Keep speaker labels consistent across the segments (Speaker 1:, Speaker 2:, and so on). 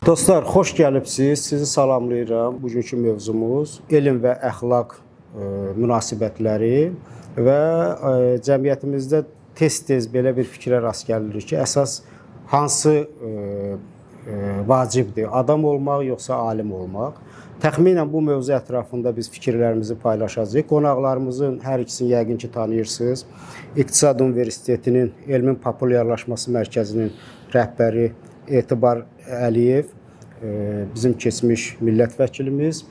Speaker 1: Dostlar, xoş gəlibsiz. Sizi salamlayıram. Bugünkü mövzumuz elm və əxlaq münasibətləri və cəmiyyətimizdə tez-tez belə bir fikrə rast gəlirik ki, əsas hansı vacibdir? Adam olmaq yoxsa alim olmaq? Təxminən bu mövzu ətrafında biz fikirlərimizi paylaşacağıq. Qonaqlarımızın hər ikisini yəqin ki tanıyırsınız. İqtisad Universitetinin Elmin Populyarlaşması Mərkəzinin rəhbəri Etibar Əliyev, bizim keçmiş millət vəkilimiz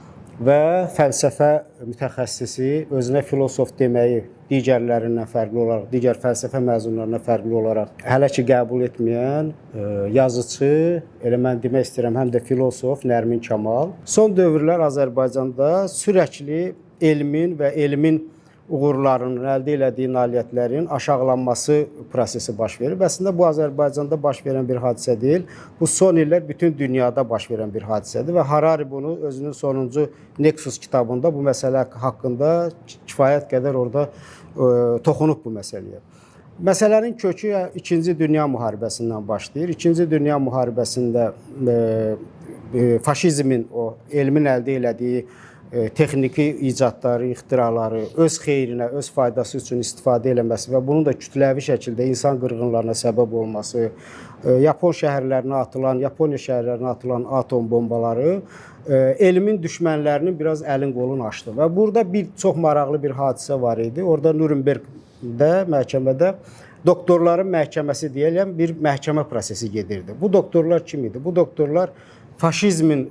Speaker 1: və fəlsəfə mütəxəssisi, özünə filosof deməyi digərlərindən fərqli olaraq, digər fəlsəfə məzunlarından fərqli olaraq hələ ki qəbul etməyən yazıçı, elə mən demək istəyirəm, həm də filosof Nərmin Kamal. Son dövrlər Azərbaycanda sürəkli elmin və elmin uğurlarının, əldə elədiyi nailiyyətlərin aşağılanması prosesi baş verib. Əslində bu Azərbaycanda baş verən bir hadisə deyil. Bu son illər bütün dünyada baş verən bir hadisədir və Harari bunu özünün sonuncu Nexus kitabında bu məsələ haqqında kifayət qədər orada toxunub bu məsələyə. Məsələnin kökü İkinci Dünya müharibəsindən başlayır. İkinci Dünya müharibəsində faşizmin o elmin əldə elədiyi texniki icadları, ixtiraları öz xeyrinə, öz faydası üçün istifadə eləməsi və bunun da kütləvi şəkildə insan qırğınlarına səbəb olması, Yapon şəhərlərinə atılan, Yaponiya şəhərlərinə atılan atom bombaları elmin düşmənlərinin biraz əlin qolunu açdı. Və burada bir çox maraqlı bir hadisə var idi. Orada Nürnbergdə məhkəmədə doktorların məhkəməsi deyilən bir məhkəmə prosesi gedirdi. Bu doktorlar kim idi? Bu doktorlar faşizmin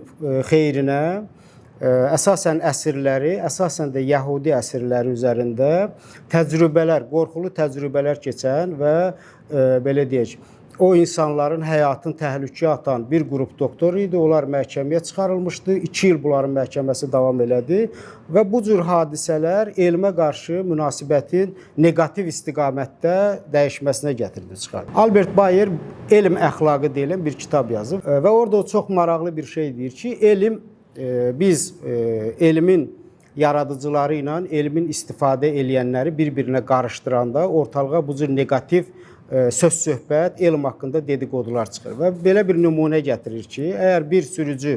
Speaker 1: xeyrinə əsasən əsirləri, əsasən də Yəhudi əsirləri üzərində təcrübələr, qorxulu təcrübələr keçən və belə deyək, o insanların həyatını təhlükəyə atan bir qrup doktor idi. Onlar məhkəməyə çıxarılmışdı. 2 il bunların məhkəməsi davam elədi və bu cür hadisələr elmə qarşı münasibətin neqativ istiqamətdə dəyişməsinə gətirdi, çıxardı. Albert Bayer Elm əxlaqı deyilən bir kitab yazıb və orada o çox maraqlı bir şey deyir ki, elm biz elmin yaradıcıları ilə elmin istifadə eləyənləri bir-birinə qarışdıranda ortalığa bu cür neqativ söz-söhbət, elm haqqında dedikodular çıxır və belə bir nümunə gətirir ki, əgər bir sürücü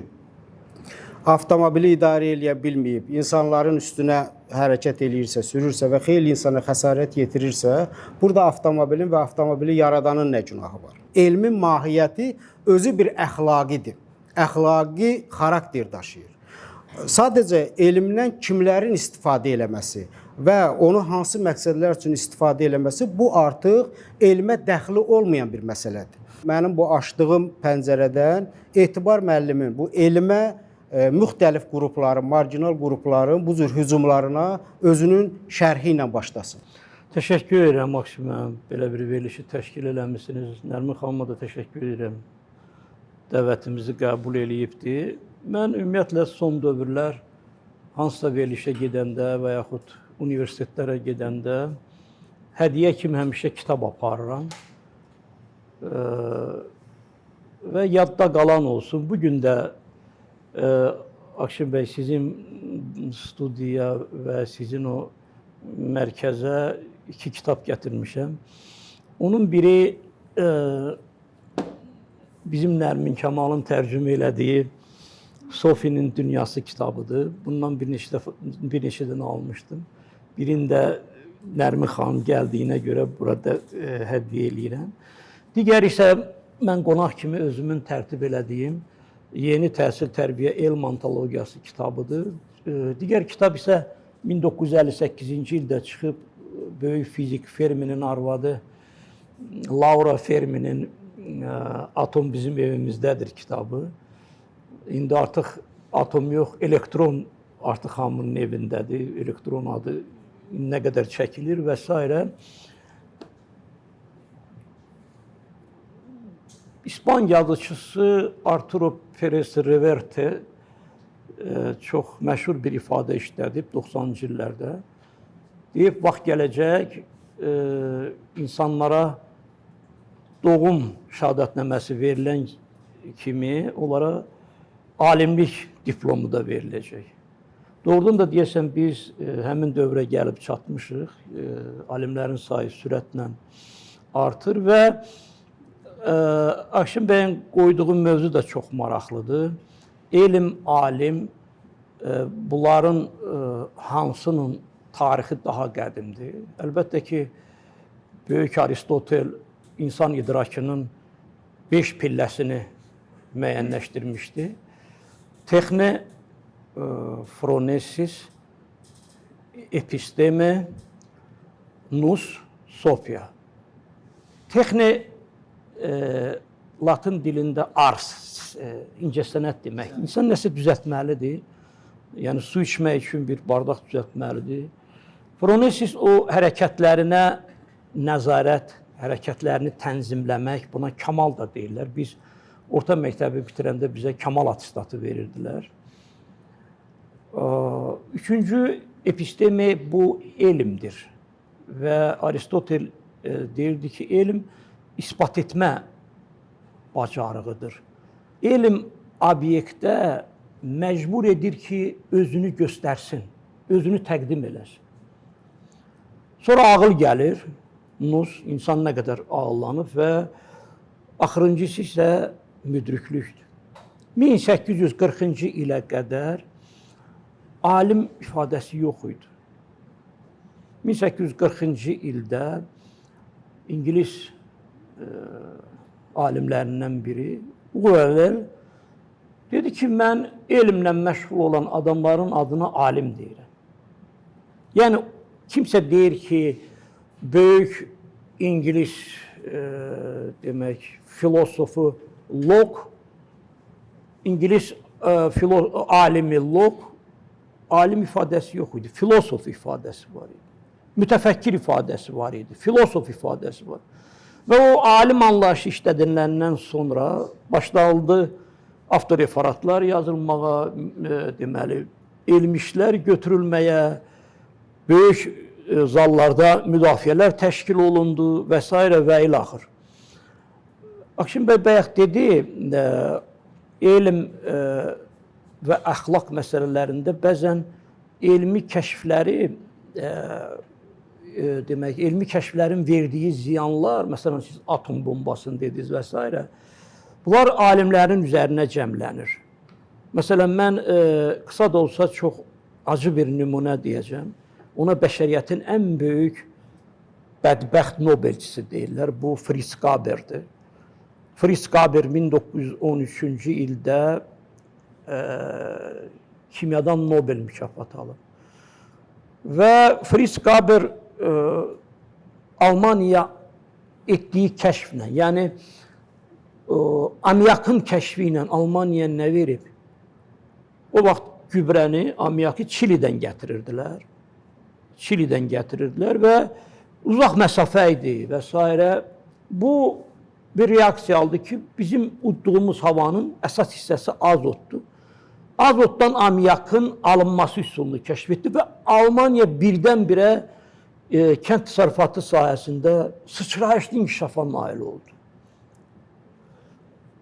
Speaker 1: avtomobili idarə eləyə bilməyib, insanların üstünə hərəkət eləyirsə, sürürsə və xeyli insana xəsarət yetirirsə, burada avtomobilin və avtomobili yaradanın nə günahı var? Elmin mahiyyəti özü bir əxlaqidir. Əxlaqi xarakter daşıyır. Sadəcə elmdən kimlərin istifadə eləməsi və onu hansı məqsədlər üçün istifadə eləməsi bu artıq elmə dəxli olmayan bir məsələdir. Mənim bu açdığım pəncərədən Etibar müəllimin bu elmə müxtəlif qrupların, marginal qrupların bu cür hücumlarına özünün şərhi ilə başlasın.
Speaker 2: Təşəkkür edirəm Maksim müəllim, belə bir verilişi təşkil eləmisiniz. Nərmin xanıma da təşəkkür edirəm. Dəvətimizi qəbul eləyibdi. Mən ümumiyyətlə son dövrlər hansısa verilişə gedəndə və yaxud universitetlərə gedəndə hədiyyə kimi həmişə kitab aparıram. Və yadda qalan olsun. Bu gün də Akşin bəy sizin studiya və sizin o mərkəzə 2 kitab gətirmişəm. Onun biri bizim Nərmin Kamalın tərcümə elədiyi Sofinin Dünyası kitabıdır. Bundan bir neçə dənə almışdım. Birini də Nərmin xanım gəldiyinə görə burada hədiyyə eləyirəm. Digər isə mən qonaq kimi özümün tərtib elədiyim Yeni Təhsil Tərbiyə Elm Antologiyası kitabıdır. Digər kitab isə 1958-ci ildə çıxıb böyük fizik Ferminin arvadı Laura Ferminin Atom bizim evimizdədir kitabı. İndi artıq atom yox, elektron artıq hamının evindədir. Elektron adı nə qədər çəkilir və s. İspan yazıçısı Arturo Pérez Reverte çox məşhur bir ifadə işlədib 90-cı illərdə. Deyib, vaxt gələcək insanlara doğum şəhadətnaməsi verilən kimi onlara alimlik diplomu da veriləcək. Doğrudan da deyəsən biz həmin dövrə gəlib çatmışıq. Alimlərin sayı sürətlə artır və Akşin bəyin qoyduğu mövzu da çox maraqlıdır. Elm, alim, bunların hansının tarixi daha qədimdir? Əlbəttə ki, böyük Aristotel insan idrakının 5 pilləsini müəyyənləşdirmişdi. Texne, phronesis, episteme, nous, sophia. Texne Latın dilində ars, incəsənət demək. İnsan nəsə düzəltməlidir. Yəni su içmək üçün bir bardaq düzəltməlidir. Phronesis o hərəkətlərinə nəzarət, hərəkətlərini tənzimləmək, buna kamal da deyirlər. Biz orta məktəbi bitirəndə bizə kamal attestatı verirdilər. Üçüncü episteme bu elmdir. Və Aristotel deyirdi ki, elm isbat etmə bacarığıdır. Elm obyektə məcbur edir ki, özünü göstərsin, özünü təqdim eləsin. Sonra ağıl gəlir, nus, insan nə qədər ağıllanıb və axırıncısı isə müdriklükdür. 1840-cı ilə qədər alim ifadəsi yox idi. 1840-cı ildə İngilis alimlərindən biri Whewell dedi ki, mən elmlə məşğul olan adamların adına alim deyirəm. Yəni, kimsə deyir ki, böyük İngilis demək, filosofu Locke, İngilis alimi Locke, alim ifadəsi yox idi, filosof ifadəsi var idi. Mütəfəkkir ifadəsi var idi, filosof ifadəsi var. Və o alim anlayışı işlədiləndən sonra başlanıldı avtoreferatlar yazılmağa, deməli, elmi işlər götürülməyə, böyük zallarda müdafiələr təşkil olundu və s. və ilaxır. Akşin bəy bayaq dedi, elm və əxlaq məsələlərində bəzən elmi kəşfləri, demək, elmi kəşflərin verdiyi ziyanlar, məsələn, siz atom bombasını dediniz və s. Bunlar alimlərin üzərinə cəmlənir. Məsələn, mən qısa da olsa çox acı bir nümunə deyəcəm. Ona bəşəriyyətin ən böyük bədbəxt Nobelçisi deyirlər. Bu Fritz Haberdir. Fritz Haber 1913-cü ildə kimyadan Nobel mükafatı alıb. Və Fritz Haber Almaniya etdiyi kəşflə, yəni amiyakın kəşfi ilə Almaniya nə verib? O vaxt gübrəni, amiyakı Çilidən gətirirdilər. Çilidən gətirirdilər və uzaq məsafə idi və s. Bu bir reaksiya aldı ki, bizim udduğumuz havanın əsas hissəsi azotdur. Azotdan amiyakın alınması üsulunu kəşf etdi və Almaniya birdən-birə kənd təsərrüfatı sahəsində sıçrayışlı inkişafa nail oldu.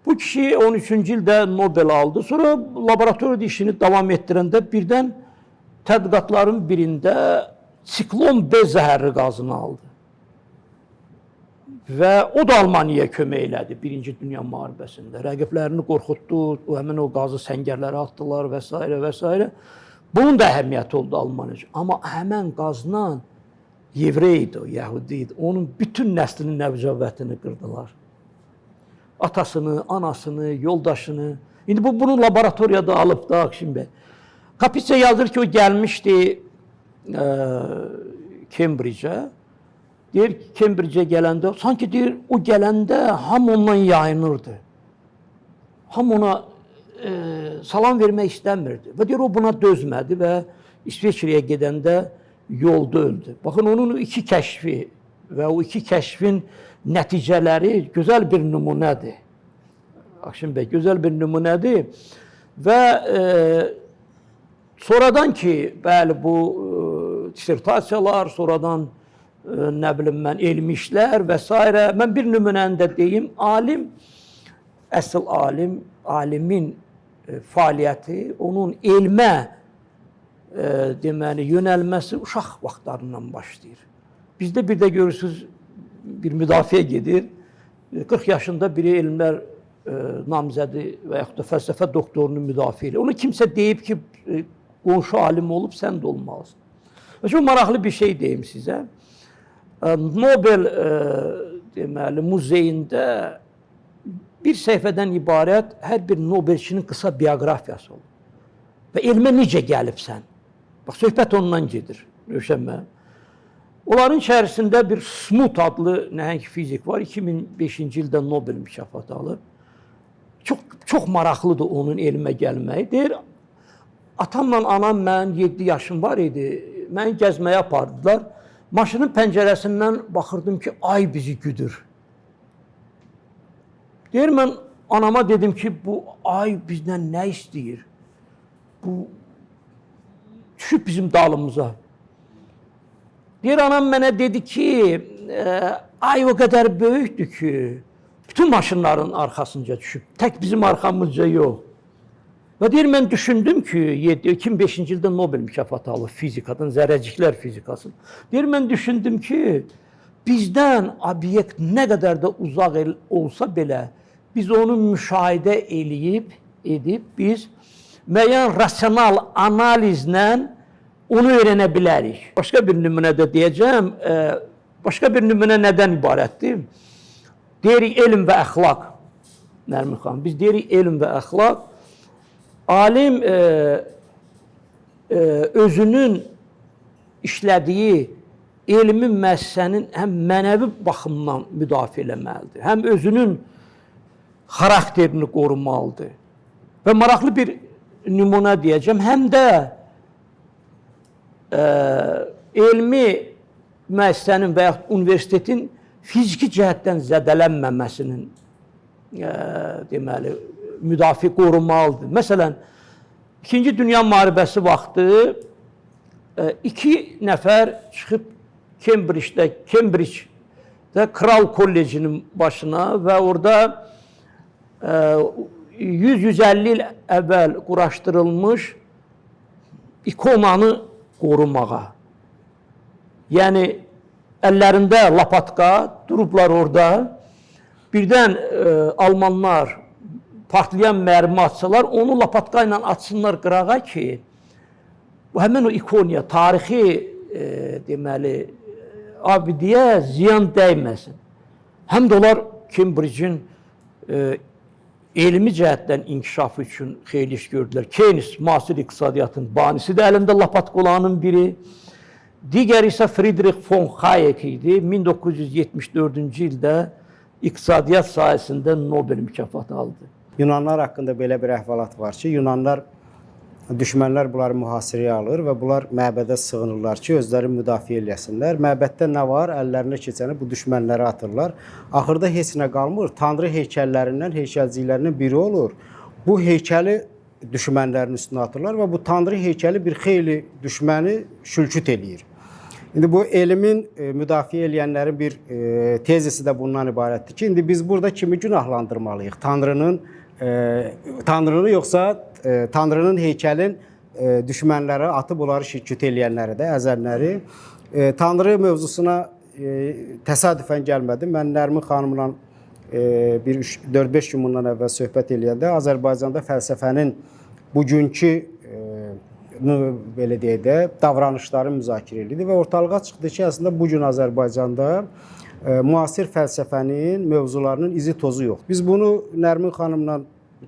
Speaker 2: Bu kişi 13-cü ildə Nobel aldı. Sonra laboratoriyada işini davam etdirəndə birdən tədqiqatların birində siklon B zəhərli qazını aldı. Və o da Almaniyaya kömək elədi Birinci Dünya müharibəsində. Rəqiblərini qorxutdu, həmin o qazı səngərlərə atdılar və s. və s. Bunun da əhəmiyyəti oldu Almaniya üçün. Amma həmən qazla Yevrey idi o, Yəhudi idi. Onun bütün nəslinin nəvcavətini qırdılar. Atasını, anasını, yoldaşını. İndi bu bunu laboratoriyada alıb da Akşin bəy. Kapitsa yazır ki, o gəlmişdi Cambridge-ə. Deyir ki, Cambridge-ə gələndə, sanki deyir, o gələndə hamı ondan yayınırdı. Hamı ona salam vermək istəmirdi. Və deyir, o buna dözmədi və İsveçrəyə gedəndə yolda öldü. Baxın, onun iki kəşfi və o iki kəşfin nəticələri gözəl bir nümunədir. Akşin bəy, gözəl bir nümunədir. Və sonradan ki, bəli, bu dissertasiyalar, sonradan nə bilim mən, elmi işlər və s. Mən bir nümunəni də deyim, alim, əsl alim, alimin fəaliyyəti, onun elmə deməli, yönəlməsi uşaq vaxtlarından başlayır. Bizdə bir də görürsünüz, bir müdafiə gedir. 40 yaşında biri elmlər namizədi və yaxud da fəlsəfə doktorunu müdafiə eləyir. Onu kimsə deyib ki, qonşu alim olub, sən də olmalısan. Və çox maraqlı bir şey deyim sizə. Nobel deməli muzeyində bir səhifədən ibarət hər bir Nobelçinin qısa bioqrafiyası olur. Və elmə necə gəlibsən? Bax, söhbət ondan gedir, Rövşən müəllim. Onların içərisində bir Smoot adlı nəhəng fizik var. 2005-ci ildə Nobel mükafatı alıb. Çox, çox maraqlıdır onun elmə gəlməyi. Deyir, atamla anam mənim 7 yaşım var idi. Məni gəzməyə apardılar. Maşının pəncərəsindən baxırdım ki, ay bizi güdür. Deyir, mən anama dedim ki, bu ay bizdən nə istəyir? Bu düşüb bizim dalımıza. Deyir, anam mənə dedi ki, ay o qədər böyükdür ki, bütün maşınların arxasınca düşüb, tək bizim arxamızca yox. Və deyir, mən düşündüm ki, 2005-ci ildə Nobel mükafatı alıb fizikadan, zərrəciklər fizikasını. Deyir, mən düşündüm ki, bizdən obyekt nə qədər də uzaq olsa belə, biz onu müşahidə eləyib, edib, biz müəyyən rasional analizlə onu öyrənə bilərik. Başqa bir nümunə də deyəcəm. Başqa bir nümunə nədən ibarətdir? Deyirik elm və əxlaq, Nərmin xanım. Biz deyirik elm və əxlaq. Alim özünün işlədiyi elmi müəssisənin həm mənəvi baxımdan müdafiə eləməlidir, həm özünün xarakterini qorumalıdır. Və maraqlı bir nümunə deyəcəm, həm də elmi müəssisənin və yaxud universitetin fiziki cəhətdən zədələnməməsinin deməli, müdafiə qorumalıdır. Məsələn, İkinci Dünya Müharibəsi vaxtı iki nəfər çıxıb Cambridge-də Kral Kollecinin başına və orada 100-150 il əvvəl quraşdırılmış ikonanı qorumağa. Yəni, əllərində lapatka, durublar orada. Birdən almanlar partlayan mərmi atsalar, onu lapatka ilə atsınlar qırağa ki, bu həmin o ikoniya, tarixi deməli, abidəyə ziyan dəyməsin. Həm də onlar Cambridge-in elmi cəhətdən inkişafı üçün xeyli iş gördülər. Keynes, müasir iqtisadiyyatın banisi də əlində lapatka olanın biri. Digəri isə Friedrich von Hayek idi. 1974-cü ildə iqtisadiyyat sahəsində Nobel mükafatı aldı.
Speaker 1: Yunanlar haqqında belə bir əhvalat var ki, Yunanlar, düşmənlər bunları mühasirəyə alır və bunlar məbədə sığınırlar ki, özləri müdafiə eləsinlər. Məbəddə nə var? Əllərinə keçəni bu düşmənlərə atırlar. Axırda heç nə qalmır. Tanrı heykəllərindən, heykəlciklərindən biri olur. Bu heykəli düşmənlərin üstünə atırlar və bu tanrı heykəli bir xeyli düşməni şülküt eləyir. İndi bu elmin müdafiə eləyənlərin bir tezisi də bundan ibarətdir ki, indi biz burada kimi günahlandırmalıyıq? Tanrını yoxsa Tanrının heykəlin düşmənlərə atıb onları şirkət eləyənləri də, əzənləri. Tanrı mövzusuna təsadüfən gəlmədim. Mən Nərmin xanımla bir 4-5 gün bundan əvvəl söhbət eləyəndə Azərbaycanda fəlsəfənin bugünkü belə deyək də, davranışları müzakirə edildi və ortalığa çıxdı ki, əslində bu gün Azərbaycanda müasir fəlsəfənin mövzularının izi tozu yoxdur. Biz bunu Nərmin xanımla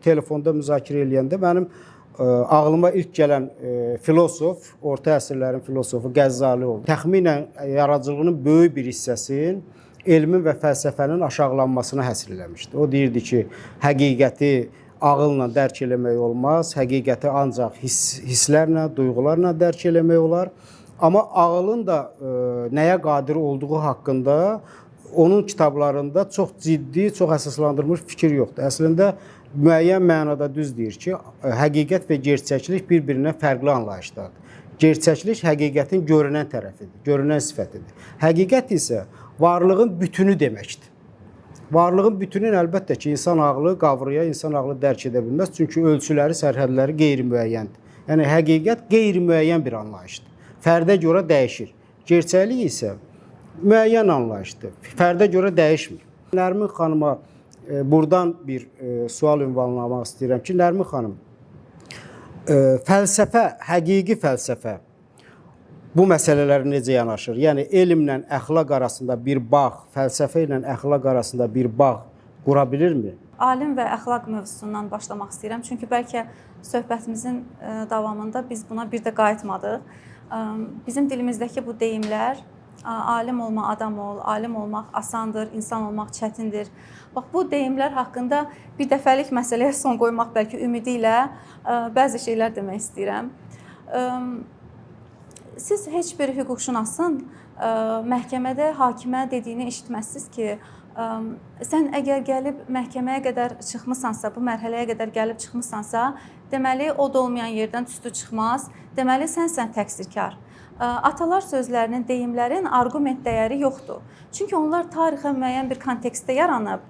Speaker 1: telefonda müzakirə eləyəndə mənim ağlıma ilk gələn filosof, orta əsrlərin filosofu Qəzzali oldu. Təxminən yaradıcılığının böyük bir hissəsini elmin və fəlsəfənin aşağılanmasına həsr eləmişdi. O deyirdi ki, həqiqəti ağılla dərk eləmək olmaz, həqiqəti ancaq hisslərlə, duyğularla dərk eləmək olar. Amma ağılın da nəyə qadir olduğu haqqında onun kitablarında çox ciddi, çox əsaslandırılmış fikir yoxdur. Əslində müəyyən mənada düz deyir ki, həqiqət və gerçəklik bir-birindən fərqli anlayışlardır. Gerçəklik həqiqətin görünən tərəfidir, görünən sifətidir. Həqiqət isə varlığın bütünü deməkdir. Varlığın bütünün əlbəttə ki, insan ağlı qavraya, insan ağlı dərk edə bilməz. Çünki ölçüləri, sərhədləri qeyri-müəyyəndir. Yəni həqiqət qeyri-müəyyən bir anlayışdır. Fərdə görə dəyişir. Gerçəklik isə müəyyən anlayışdır. Fərdə görə dəyişmir. Nərmin xanıma buradan bir sual ünvanlamaq istəyirəm ki, Nərmin xanım, fəlsəfə, həqiqi fəlsəfə bu məsələlərə necə yanaşır? Yəni elmlə əxlaq arasında bir bağ, fəlsəfə ilə əxlaq arasında bir bağ qura bilirmi?
Speaker 3: Alim və əxlaq mövzusundan başlamaq istəyirəm. Çünki bəlkə söhbətimizin davamında biz buna bir də qayıtmadıq. Bizim dilimizdəki bu deyimlər, alim olma, adam ol, alim olmaq asandır, insan olmaq çətindir. Bax bu deyimlər haqqında bir dəfəlik məsələyə son qoymaq bəlkə ümidi ilə bəzi şeylər demək istəyirəm. Siz heç bir hüquqşünasın məhkəmədə hakimə dediyini eşitməzsiniz ki, sən əgər gəlib məhkəməyə qədər çıxmısansa, bu mərhələyə qədər gəlib çıxmısansa, deməli od olmayan yerdən tüstü çıxmaz, deməli sənsən təqsirkar. Atalar sözlərinin, deyimlərin arqument dəyəri yoxdur. Çünki onlar tarixə müəyyən bir kontekstdə yaranıb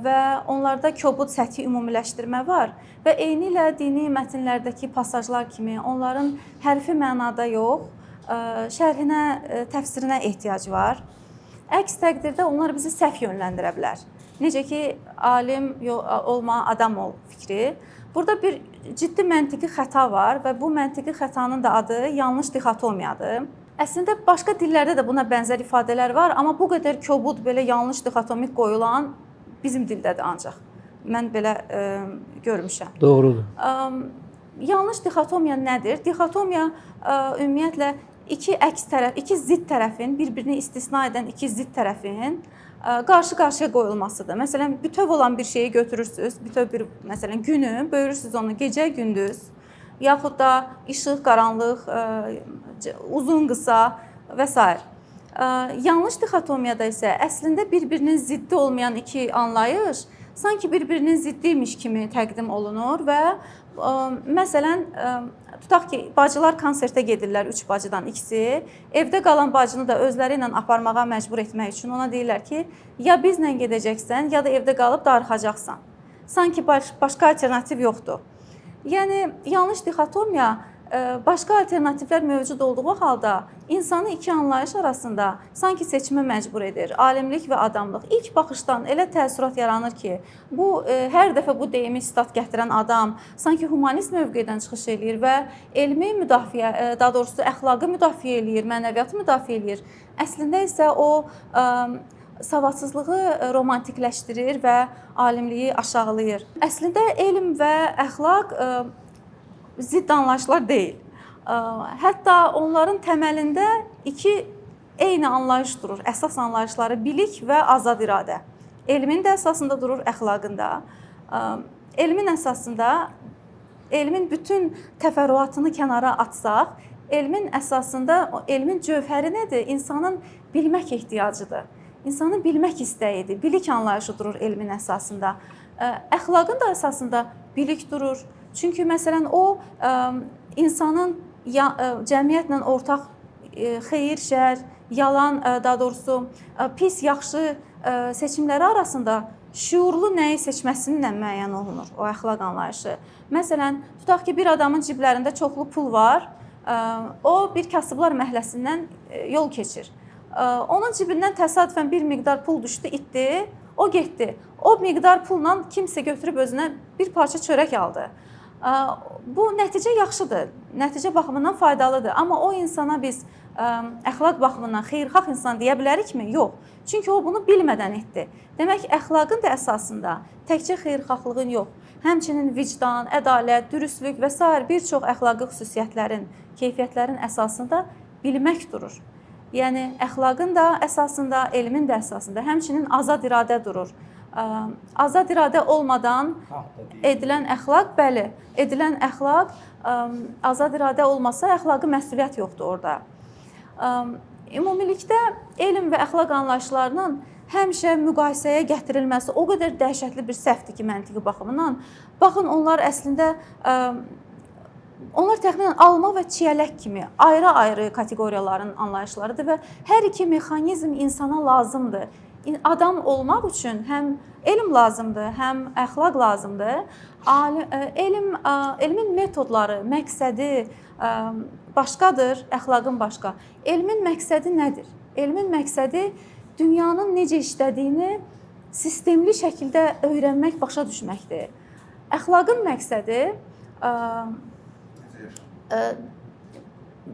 Speaker 3: və onlarda kobud səthi ümumiləşdirmə var və eynilə dini mətnlərdəki pasajlar kimi onların hərfi mənada yox, şərhinə, təfsirinə ehtiyac var. Əks təqdirdə onlar bizi səhv yönləndirə bilər. Necə ki, alim olma, adam ol fikri. Burada bir ciddi məntiqi xəta var və bu məntiqi xətanın da adı yanlış dixotomiyadır. Əslində başqa dillərdə də buna bənzər ifadələr var, amma bu qədər kobud, belə yanlış dixotomik qoyulan bizim dildədir ancaq. Mən belə görmüşəm.
Speaker 2: Doğrudur.
Speaker 3: Yanlış dixotomiya nədir? Dixotomiya ümumiyyətlə iki əks tərəf, iki zidd tərəfin, bir-birini istisna edən iki zidd tərəfin qarşı-qarşıya qoyulmasıdır. Məsələn, bütöv olan bir şeyi götürürsüz, bütöv bir, məsələn, günü bölürsüz onu gecə, gündüz, yaxud da işıq, qaranlıq, uzun, qısa və s. Yanlış dixotomiyada isə əslində bir-birinin ziddi olmayan iki anlayış sanki bir-birinin ziddiymiş kimi təqdim olunur və məsələn, tutaq ki, bacılar konsertə gedirlər, 3 bacıdan ikisi. Evdə qalan bacını da özləri ilə aparmağa məcbur etmək üçün ona deyirlər ki, ya bizlə gedəcəksən, ya da evdə qalıb darıxacaqsan. Sanki başqa alternativ yoxdur. Yəni yanlış dixotomiya başqa alternativlər mövcud olduğu halda insanı iki anlayış arasında sanki seçimə məcbur edir. Alimlik və adamlıq. İlk baxışdan elə təəssürat yaranır ki, bu hər dəfə bu deyimi sitat gətirən adam sanki humanist mövqedən çıxış eləyir və elmi müdafiə, daha doğrusu əxlaqı müdafiə eləyir, mənəviyyatı müdafiə eləyir. Əslində isə o savadsızlığı romantikləşdirir və alimliyi aşağılayır. Əslində elm və əxlaq zidd anlayışlar deyil. Hətta onların təməlində iki eyni anlayış durur. Əsas anlayışları bilik və azad iradə. Elmin də əsasında durur, əxlaqın da. Elmin əsasında, elmin bütün təfərrüatını kənara atsaq, elmin əsasında, elmin cövhəri nədir? İnsanın bilmək ehtiyacıdır. İnsanın bilmək istəyidir. Bilik anlayışı durur elmin əsasında. Əxlaqın da əsasında bilik durur. Çünki məsələn o insanın cəmiyyətlə ortaq xeyir, şər, yalan, daha doğrusu pis, yaxşı seçimləri arasında şüurlu nəyi seçməsinlə müəyyən olunur o əxlaq anlayışı. Məsələn, tutaq ki, bir adamın ciblərində çoxlu pul var, o bir kasıblar məhəlləsindən yol keçir. Onun cibindən təsadüfən bir miqdar pul düşdü, itdi, o getdi. O miqdar pulla kimsə götürüb özünə bir parça çörək aldı. Bu nəticə yaxşıdır, nəticə baxımından faydalıdır. Amma o insana biz əxlaq baxımından xeyirxah insan deyə bilərikmi? Yox. Çünki o bunu bilmədən etdi. Demək, əxlaqın da əsasında təkcə xeyirxahlığın yox, həmçinin vicdan, ədalət, dürüstlük və sair bir çox əxlaqi xüsusiyyətlərin, keyfiyyətlərin əsasında bilmək durur. Yəni, əxlaqın da əsasında, elmin də əsasında, həmçinin azad iradə durur. Azad iradə olmadan edilən əxlaq, bəli, edilən əxlaq, azad iradə olmasa əxlaqi məsuliyyət yoxdur orada. Ümumilikdə elm və əxlaq anlayışlarının həmişə müqayisəyə gətirilməsi o qədər dəhşətli bir səhvdir ki, məntiqi baxımından. Baxın, onlar əslində, onlar təxminən alma və çiyələk kimi ayrı-ayrı kateqoriyaların anlayışlarıdır və hər iki mexanizm insana lazımdır. Adam olmaq üçün həm elm lazımdır, həm əxlaq lazımdır. Elmin metodları, məqsədi başqadır, əxlaqın başqa. Elmin məqsədi nədir? Elmin məqsədi dünyanın necə işlədiyini sistemli şəkildə öyrənmək, başa düşməkdir. Əxlaqın məqsədi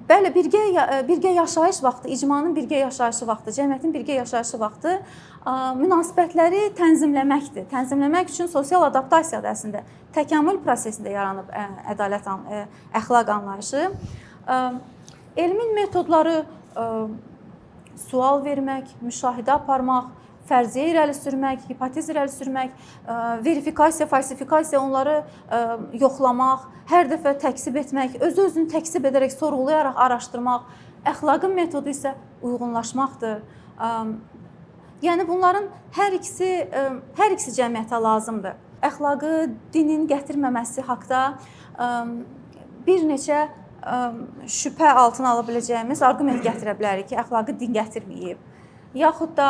Speaker 3: bəli, birgə yaşayış vaxtı, icmanın birgə yaşayışı vaxtı, cəmiyyətin birgə yaşayışı vaxtı münasibətləri tənzimləməkdir. Tənzimləmək üçün sosial adaptasiyadır əslində. Təkamül prosesində yaranıb ədalət, əxlaq anlayışı. Elmin metodları sual vermək, müşahidə aparmaq, fərziyyə irəli sürmək, hipotez irəli sürmək, verifikasiya, falsifikasiya, onları yoxlamaq, hər dəfə təksib etmək, özü-özünü təksib edərək, sorğulayaraq araşdırmaq. Əxlaqın metodu isə uyğunlaşmaqdır. Yəni bunların hər ikisi cəmiyyətə lazımdır. Əxlaqı dinin gətirməməsi haqda bir neçə şübhə altına ala biləcəyimiz arqument gətirə bilərik ki, əxlaqı din gətirməyib. Yaxud da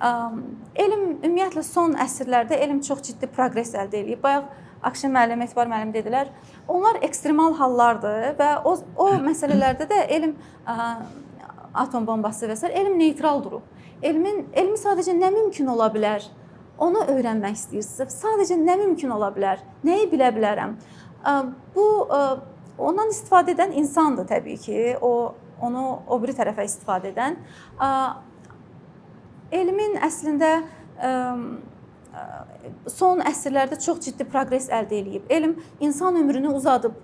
Speaker 3: elm ümumiyyətlə son əsrlərdə elm çox ciddi proqres əldə eləyib. Bayaq Akşin müəllim, Etibar müəllim dedilər. Onlar ekstremal hallardır və o məsələlərdə də elm atom bombası və sair elm neytral durub. Elmi sadəcə nə mümkün ola bilər? Onu öyrənmək istəyirsiniz. Sadəcə nə mümkün ola bilər? Nəyi bilə bilərəm? Bu ondan istifadə edən insandır təbii ki. O onu o biri tərəfə istifadə edən. Elmin əslində son əsrlərdə çox ciddi proqres əldə eləyib. Elm insan ömrünü uzadıb.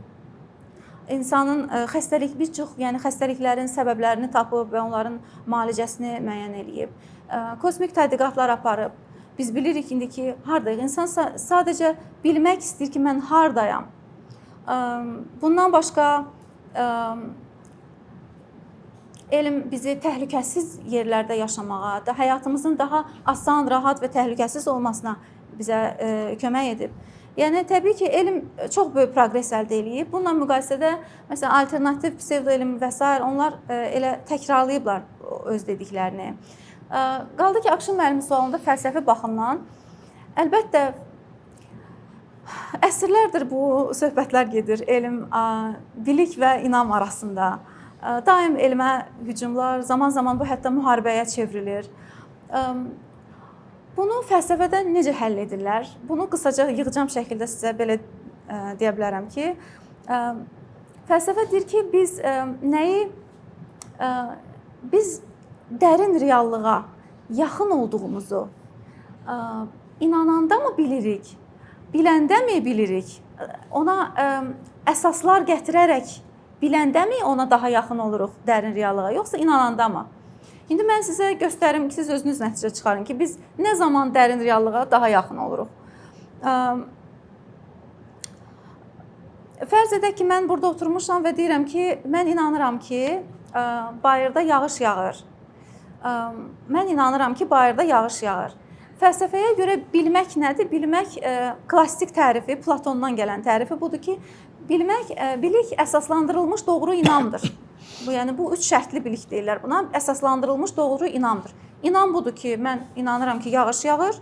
Speaker 3: İnsanın xəstəlik bir çox, yəni xəstəliklərin səbəblərini tapıb və onların müalicəsini müəyyən eləyib. Kosmik tədqiqatlar aparıb. Biz bilirik indi ki, hardayıq. İnsan sadəcə bilmək istəyir ki, mən hardayam. Bundan başqa elm bizi təhlükəsiz yerlərdə yaşamağa, da həyatımızın daha asan, rahat və təhlükəsiz olmasına bizə kömək edib. Yəni təbii ki, elm çox böyük proqres əldə eləyib. Bununla müqayisədə məsələn alternativ psevdoelm və sair onlar elə təkrarlayıblar öz dediklərini. Qaldı ki, Akşin müəllimin sualında fəlsəfi baxımdan əlbəttə əsrlərdir bu söhbətlər gedir elm, bilik və inam arasında. Daim elmə hücumlar, zaman-zaman bu hətta müharibəyə çevrilir. Bunu fəlsəfədə necə həll edirlər? Bunu qısaca yığcam şəkildə sizə belə deyə bilərəm ki, fəlsəfə deyir ki, biz nəyi biz dərin reallığa yaxın olduğumuzu inananda mı bilirik, biləndə mi bilirik, ona əsaslar gətirərək biləndə mi ona daha yaxın oluruq dərin reallığa, yoxsa inananda mı? İndi mən sizə göstərim ki, siz özünüz nəticə çıxarın ki, biz nə zaman dərin reallığa daha yaxın oluruq. Fərz edək ki, mən burada oturmuşam və deyirəm ki, mən inanıram ki, bayırda yağış yağır. Mən inanıram ki, bayırda yağış yağır. Fəlsəfəyə görə bilmək nədir? Bilmək klassik tərifi, Platondan gələn tərifi budur ki, bilmək, bilik əsaslandırılmış doğru inamdır. Bu, yəni bu üç şərtli bilik deyirlər buna. Əsaslandırılmış doğru inamdır. İnam budur ki, mən inanıram ki, yağış yağır.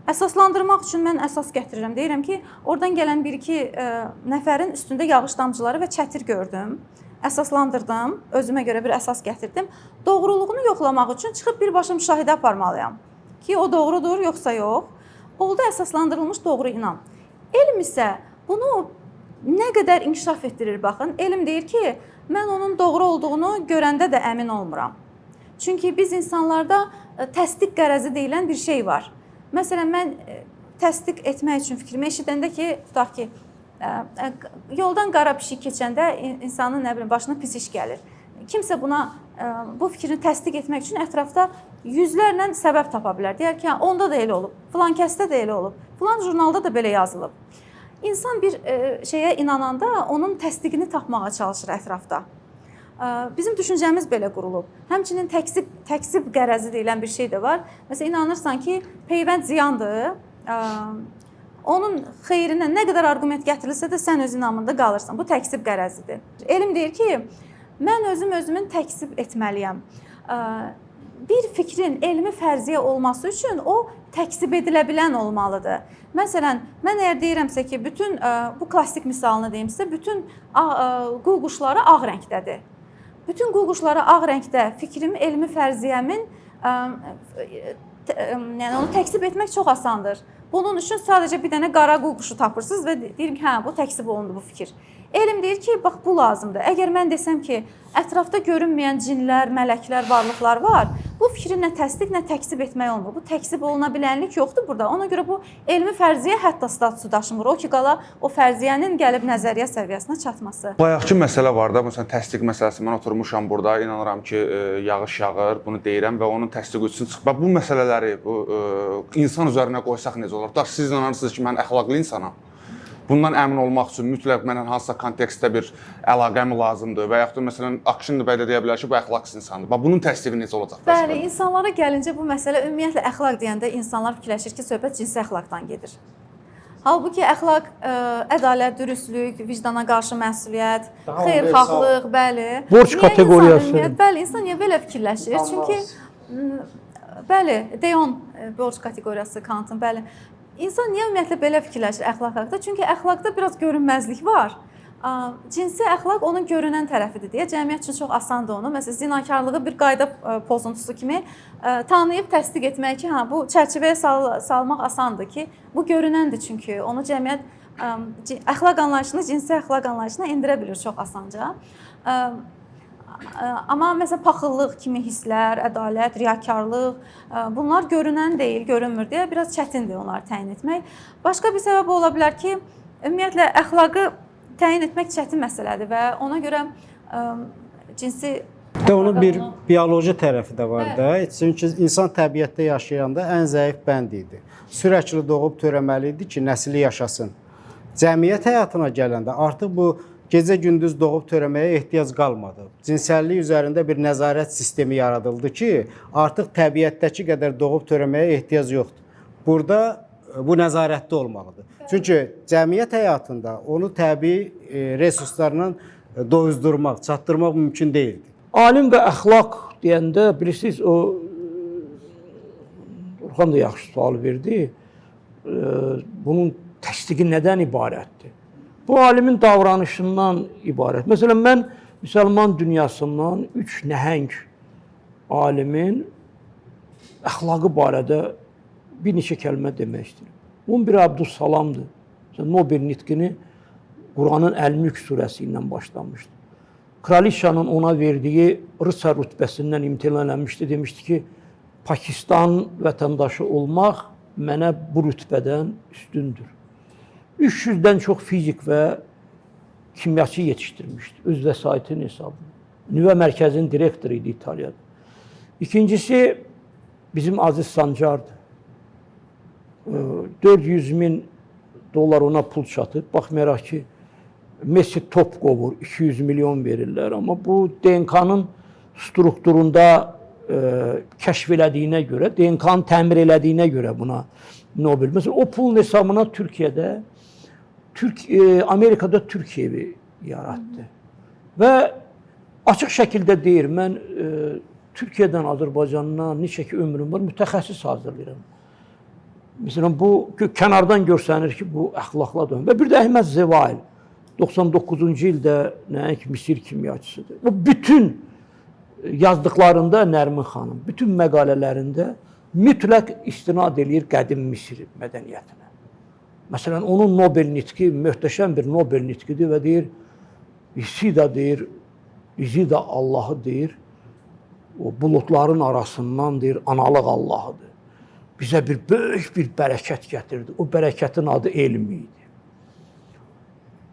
Speaker 3: Əsaslandırmaq üçün mən əsas gətirirəm. Deyirəm ki, oradan gələn bir-iki nəfərin üstündə yağış damcıları və çətir gördüm. Əsaslandırdım, özümə görə bir əsas gətirdim. Doğruluğunu yoxlamaq üçün çıxıb birbaşa müşahidə aparmalıyam ki, o doğrudur yoxsa yox. Oldu əsaslandırılmış doğru inam. Elm isə bunu nə qədər inkişaf etdirir baxın. Elm deyir ki, mən onun doğru olduğunu görəndə də əmin olmuram. Çünki biz insanlarda təsdiq qərəzi deyilən bir şey var. Məsələn, mən təsdiq etmək üçün fikrimi eşidəndə ki, tutaq ki, yoldan qara pişik keçəndə insanın nə bilim başına pis iş gəlir. Kimsə buna bu fikrini təsdiq etmək üçün ətrafda yüzlərlə səbəb tapa bilər. Deyər ki, onda da elə olub, filan kəsdə də elə olub, filan jurnalda da belə yazılıb. İnsan bir şeyə inananda onun təsdiqini tapmağa çalışır ətrafda. Bizim düşüncəmiz belə qurulub. Həmçinin təksib qərəzi deyilən bir şey də var. Məsələn, inanırsan ki, peyvənd ziyandır. Onun xeyrinə nə qədər arqument gətirilsə də sən öz inamında qalırsan. Bu təksib qərəzidir. Elm deyir ki, mən özüm özümün təksib etməliyəm. Bir fikrin elmi fərziyyə olması üçün o təksib edilə bilən olmalıdır. Məsələn, mən əgər deyirəmsə ki, bütün bu klassik misalını deyim sizə, bütün qu quşları ağ rəngdədir. Bütün qu quşları ağ rəngdə fikrim, elmi fərziyyəmin Yəni onu təkzib etmək çox asandır. Bunun üçün sadəcə bir dənə qara quşu tapırsınız və deyirim ki, hə, bu təkzib olundu bu fikir. Elm deyir ki, bax bu lazımdır. Əgər mən desəm ki, ətrafda görünməyən cinlər, mələklər, varlıqlar var, bu fikri nə təsdiq, nə təkzib etmək olmur. Bu təkzib oluna bilənlik yoxdur burada. Ona görə bu elmi fərziyyə hətta statusu daşımır. O ki qala o fərziyyənin gəlib nəzəriyyə səviyyəsinə çatması.
Speaker 4: Bayaqki məsələ var da, məsələn təsdiq məsələsi. Mən oturmuşam burada, inanıram ki, yağış yağır, bunu deyirəm və onun təsdiqi üçün çıxıb. Bax bu məsələləri bu insan üzərinə qoysaq necə olar? Tutaq siz inanırsınız ki, mən əxlaqlı insanam. Bundan əmin olmaq üçün mütləq mənə hansısa kontekstdə bir əlaqəm lazımdır və yaxud da məsələn Akşin bəy də deyə bilər ki, bu əxlaqsız insandır. Bax bunun təsdiqi necə olacaq?
Speaker 3: Bəli, insanlara gəlincə bu məsələ ümumiyyətlə əxlaq deyəndə insanlar fikirləşir ki, söhbət cinsi əxlaqdan gedir. Halbuki əxlaq ədalət, dürüstlük, vicdana qarşı məsuliyyət, xeyirxahlıq, bəli.
Speaker 2: Borc kateqoriyası.
Speaker 3: Bəli, insan niyə belə fikirləşir? Çünki bəli, Deon borc kateqoriyası Kantın, bəli. İnsan niyə ümumiyyətlə belə fikirləşir əxlaq haqqında? Çünki əxlaqda biraz görünməzlik var. Cinsi əxlaq onun görünən tərəfidir deyə cəmiyyət üçün çox asandır onu. Məsələn, zinakarlığı bir qayda pozuntusu kimi tanıyıb təsdiq etmək ki, hə, bu çərçivəyə salmaq asandır ki, bu görünəndir çünki onu cəmiyyət əxlaq anlayışını cinsi əxlaq anlayışına endirə bilir çox asanca. Amma məsələn paxıllıq kimi hisslər, ədalət, riyakarlıq, bunlar görünən deyil, görünmür deyə biraz çətindir onları təyin etmək. Başqa bir səbəb ola bilər ki, ümumiyyətlə əxlaqı təyin etmək çətin məsələdir və ona görə cinsi
Speaker 1: də onun bir bioloji tərəfi də var da. Çünki insan təbiətdə yaşayanda ən zəif bənd idi. Sürəkli doğub törəməli idi ki, nəsli yaşasın. Cəmiyyət həyatına gələndə artıq bu gecə-gündüz doğub törəməyə ehtiyac qalmadı. Cinsəllik üzərində bir nəzarət sistemi yaradıldı ki, artıq təbiətdəki qədər doğub törəməyə ehtiyac yoxdur. Burada bu nəzarətdə olmalıdır. Çünki cəmiyyət həyatında onu təbii resurslarla doyuzdurmaq, çatdırmaq mümkün deyildi.
Speaker 2: Alim və əxlaq deyəndə bilirsiniz, o Orxan da yaxşı sual verdi. Bunun təsdiqi nədən ibarətdir? Bu alimin davranışından ibarət. Məsələn, mən müsəlman dünyasından 3 nəhəng alimin əxlaqı barədə bir neçə kəlmə demək istəyirəm. Bunun biri Abdüssalamdır. Nobel nitqini Quranın Əl-Mülk surəsi ilə başlamışdı. Kraliçanın ona verdiyi rıtsar rütbəsindən imtina eləmişdi. Demişdi ki, Pakistan vətəndaşı olmaq mənə bu rütbədən üstündür. 300-dən çox fizik və kimyaçı yetişdirmişdi öz vəsaitinin hesabına. Nüvə mərkəzinin direktoru idi İtaliyada. İkincisi bizim Aziz Sancardır. 400 min dolar ona pul çatıb. Baxmayaraq ki, Messi top qovur, 200 milyon verirlər. Amma bu DNK-nın strukturunda kəşf elədiyinə görə, DNK-nı təmir elədiyinə görə buna Nobel. Məsələn, o pulun hesabına Türkiyədə, Amerikada Türkiyə evi yaratdı. Və açıq şəkildə deyir, mən Türkiyədən, Azərbaycandan neçə ki ömrüm var, mütəxəssis hazırlayıram. Məsələn, bu kənardan görsənir ki, bu əxlaqla dönür. Və bir də Əhməd Zevail, 99-cu ildə nəhəng Misir kimyaçısıdır. O bütün yazdıqlarında Nərmin xanım, bütün məqalələrində mütləq istinad eləyir qədim Misir mədəniyyətinə. Məsələn, onun Nobel nitqi möhtəşəm bir Nobel nitqidir və deyir, İsida deyir, İzida Allahı deyir, o buludların arasından deyir, analıq Allahıdır. Bizə bir böyük bir bərəkət gətirdi. O bərəkətin adı elm idi.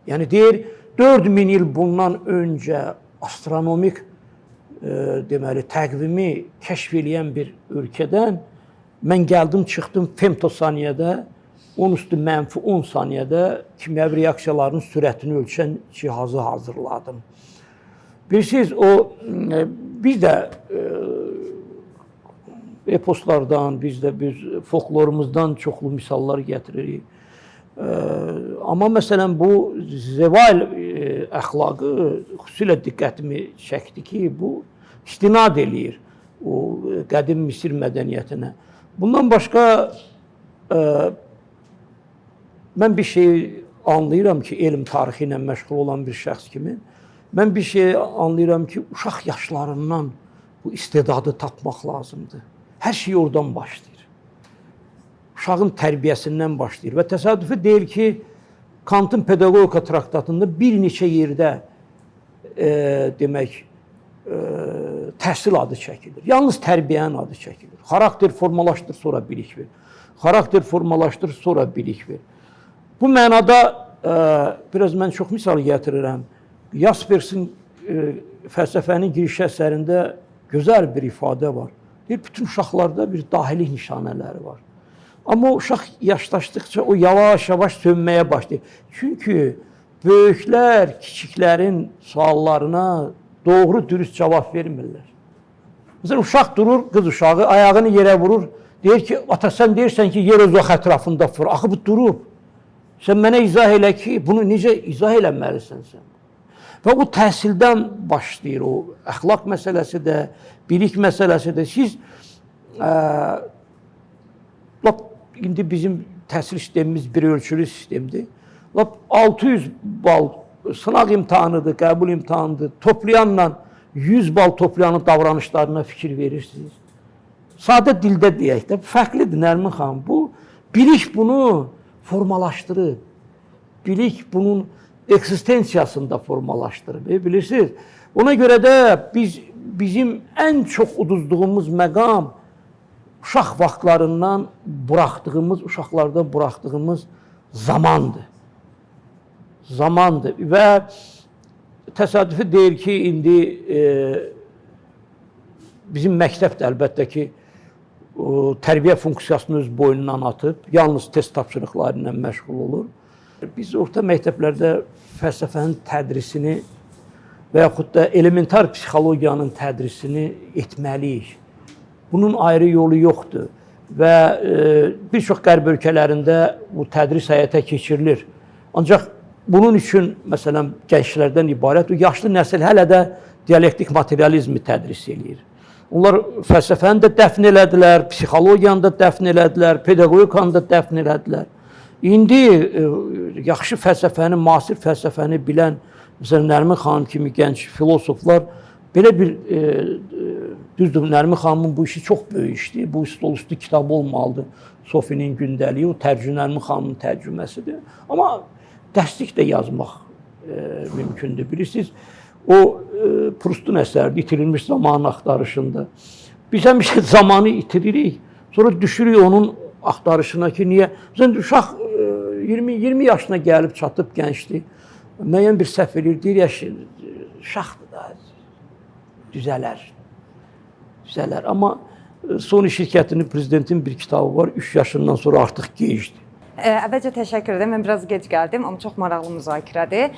Speaker 2: Yəni deyir, 4000 il bundan öncə astronomik deməli, təqvimi kəşf eləyən bir ölkədən mən gəldim, çıxdım femtosaniyədə, 10 üstü -10 saniyədə kimyəvi reaksiyaların sürətini ölçən cihazı hazırladım. Bilirsiniz, o biz də eposlardan, biz də biz folklorumuzdan çoxlu misallar gətiririk. Amma məsələn bu zeval əxlaqı xüsusilə diqqətimi çəkdi ki, bu istinad eləyir o qədim Misir mədəniyyətinə. Bundan başqa mən bir şey anlayıram ki, elm tarixi ilə məşğul olan bir şəxs kimi, mən bir şey anlayıram ki, uşaq yaşlarından bu istedadı tapmaq lazımdır. Hər şey oradan başlayır. uşağın tərbiyəsindən başlayır və təsadüfi deyil ki, Kantın pedaqogika traktatında bir neçə yerdə demək təhsil adı çəkilir. Yalnız tərbiyənin adı çəkilir. Xarakter formalaşdır, sonra bilik ver. Xarakter formalaşdır, sonra bilik ver. Bu mənada biraz mən çox misal gətirirəm. Jaspersin fəlsəfənin girişi əsərində gözəl bir ifadə var. Deyir, bütün uşaqlarda bir dahilik nişanələri var. Amma o uşaq yaşlaşdıqca o yavaş-yavaş sönməyə başlayır. Çünki böyüklər kiçiklərin suallarına doğru dürüst cavab vermirlər. Məsələn, uşaq durur, qız uşağı ayağını yerə vurur. Deyir ki, ata sən deyirsən ki, yer öz ox ətrafında fır. Axı bu durub. Sən mənə izah elə ki, bunu necə izah eləməlisən sən? Və o təhsildən başlayır o əxlaq məsələsi də, bilik məsələsi də. Siz lap indi bizim təhsil sistemimiz bir ölçülü sistemdir. Lap 600 bal sınaq imtahanıdır, qəbul imtahanıdır. Toplayanla 100 bal toplayanın davranışlarına fikir verirsiniz. Sadə dildə deyək də, fərqlidir Nərmin xanım. Bu bilik bunu formalaşdırıb. Bilik bunun eksistensiyasını da formalaşdırıb, bilirsiniz. Ona görə də bizim ən çox uduzduğumuz məqam uşaq vaxtlarından buraxdığımız, uşaqlarda buraxdığımız zamandır. Zamandır və təsadüfi deyil ki, indi bizim məktəb də əlbəttə ki, o, tərbiyə funksiyasını öz boynundan atıb, yalnız test tapşırıqları ilə məşğul olur. Biz orta məktəblərdə fəlsəfənin tədrisini və yaxud da elementar psixologiyanın tədrisini etməliyik. Bunun ayrı yolu yoxdur və bir çox qərb ölkələrində bu tədris həyata keçirilir. Ancaq bunun üçün, məsələn, gənclərdən ibarət o yaşlı nəsil hələ də dialektik materializmi tədris eləyir. Onlar fəlsəfəni də dəfn elədilər, psixologiyanı da dəfn elədilər, pedaqogikanı da dəfn elədilər. İndi yaxşı fəlsəfəni, müasir fəlsəfəni bilən, məsələn, Nərmin xanım kimi gənc filosoflar belə bir, düzdür, Nərmin xanımın bu işi çox böyük işdir. Bu stolüstü kitabı olmalıdır. Sofinin gündəliyi, o tərcümə, Nərmin xanımın tərcüməsidir. Amma dərslik də yazmaq mümkündür. Bilirsiniz, o Prustun əsəridir, itirilmiş zamanın axtarışında. Biz həmişə zamanı itiririk, sonra düşürük onun axtarışına ki, niyə? Məsələn, uşaq 20 yaşına gəlib çatıb gəncdir. Müəyyən bir səhv eləyir, deyir, ya, uşaqdır da, düzələr. Düzələr. Amma Sony şirkətinin prezidentin bir kitabı var, 3 yaşından sonra artıq gecdir.
Speaker 5: Əvvəlcə təşəkkür edirəm. Mən biraz gec gəldim, amma çox maraqlı müzakirədir.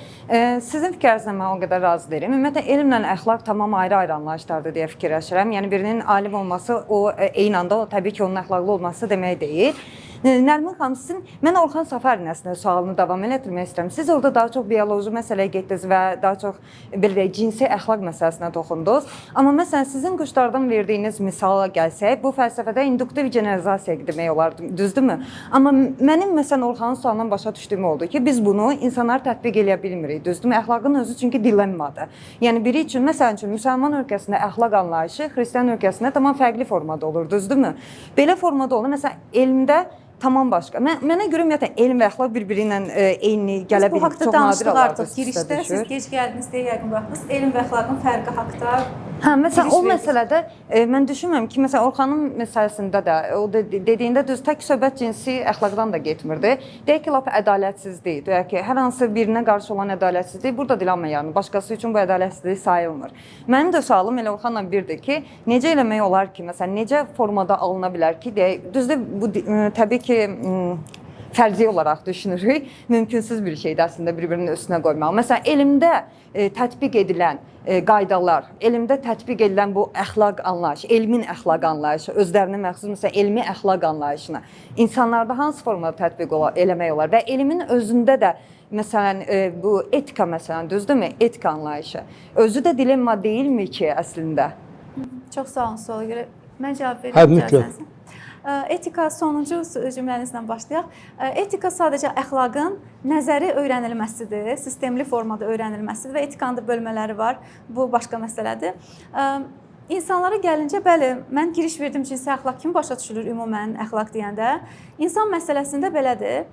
Speaker 5: Sizin fikrinizlə mən o qədər razı deyiləm. Ümumiyyətlə elmlə əxlaq tamam ayrı-ayrı anlayışlardır deyə fikirləşirəm. Yəni birinin alim olması o eyni anda o, təbii ki, onun əxlaqlı olması demək deyil. Nərmin xanım, sizin mən Orxan Safərinin əslində sualını davam elətdirmək istəyirəm. Siz orada daha çox bioloji məsələyə getdiniz və daha çox belə deyək, cinsi əxlaq məsələsinə toxundunuz. Amma məsələn sizin quşlardan verdiyiniz misala gəlsək, bu fəlsəfədə induktiv generalizasiya demək olar, düzdürmü? Amma mənim məsələn Orxanın sualından başa düşdüyüm oldu ki, biz bunu insanlar tətbiq eləyə bilmirik, düzdürmü? Əxlaqın özü çünki dilemmadır. Yəni biri üçün, məsələn üçün müsəlman ölkəsində əxlaq anlayışı xristian ölkəsində tamam fərqli formada olur, düzdürmü? Belə formada olur. Məsələn, elmdə tamam başqa. Mənə görə ümumiyyətlə elm və əxlaq bir-biri ilə eyni gələ
Speaker 3: Biz bu
Speaker 5: bilmir.
Speaker 3: haqda
Speaker 5: Çox nadir
Speaker 3: danışdıq
Speaker 5: hallarda
Speaker 3: artıq
Speaker 5: üst üstə
Speaker 3: girişdə. Siz
Speaker 5: düşür.
Speaker 3: gec gəldiniz deyə yəqin buraxdınız. Elm və əxlaqın fərqi haqda.
Speaker 5: Hə, məsələn
Speaker 3: giriş
Speaker 5: o
Speaker 3: verdiniz.
Speaker 5: məsələdə mən düşünmürəm ki, məsələn Orxanın məsələsində də o dediyində düz tək söhbət cinsi əxlaqdan da getmirdi. Deyək ki, lap ədalətsizlik, deyək ki, hər hansı birinə qarşı olan ədalətsizlik burada dilemma yaranır. Başqası üçün bu ədalətsizlik sayılmır. Mənim də sualım elə Orxanla birdir ki, necə eləmək olar ki, məsələn, necə formada alına bilər ki, deyək, düzdür bu təbii ki, fərzi olaraq düşünürük. Mümkünsüz bir şeydir əslində bir-birinin üstünə qoymaq. Məsələn, elmdə tətbiq edilən qaydalar, elmdə tətbiq edilən bu əxlaq anlayışı, elmin əxlaq anlayışı, özlərinə məxsus məsələn elmi əxlaq anlayışını insanlarda hansı formada tətbiq eləmək olar və elmin özündə də məsələn bu etika məsələn, düzdürmü? Etika anlayışı. Özü də dilemma deyilmi ki əslində?
Speaker 3: Çox sağ olun suala görə. Mən cavab verim.
Speaker 2: Hə, mütləq.
Speaker 3: Etika sonuncu cümlənizlə başlayaq. Etika sadəcə əxlaqın nəzəri öyrənilməsidir, sistemli formada öyrənilməsidir və etikanın da bölmələri var. Bu başqa məsələdir. İnsanlara gəlincə, bəli, mən giriş verdim cinsi əxlaq kimi başa düşülür ümumən əxlaq deyəndə. İnsan məsələsində belədir.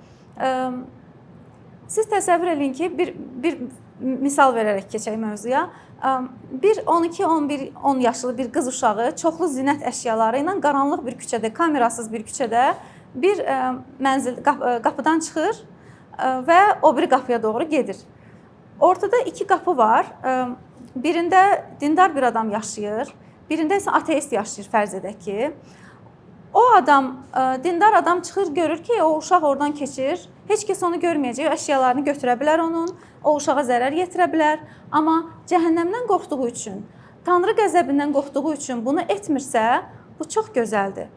Speaker 3: Siz təsəvvür eləyin ki, bir misal verərək keçək mövzuya. Bir 12, 11, 10 yaşlı bir qız uşağı çoxlu zinət əşyaları ilə qaranlıq bir küçədə, kamerasız bir küçədə bir mənzil qapıdan çıxır və o biri qapıya doğru gedir. Ortada iki qapı var. Birində dindar bir adam yaşayır, birində isə ateist yaşayır, fərz edək ki. O adam, dindar adam çıxır, görür ki, o uşaq oradan keçir. Heç kəs onu görməyəcək, əşyalarını götürə bilər onun, o uşağa zərər yetirə bilər. Amma cəhənnəmdən qorxduğu üçün, Tanrı qəzəbindən qorxduğu üçün bunu etmirsə, bu çox gözəldir.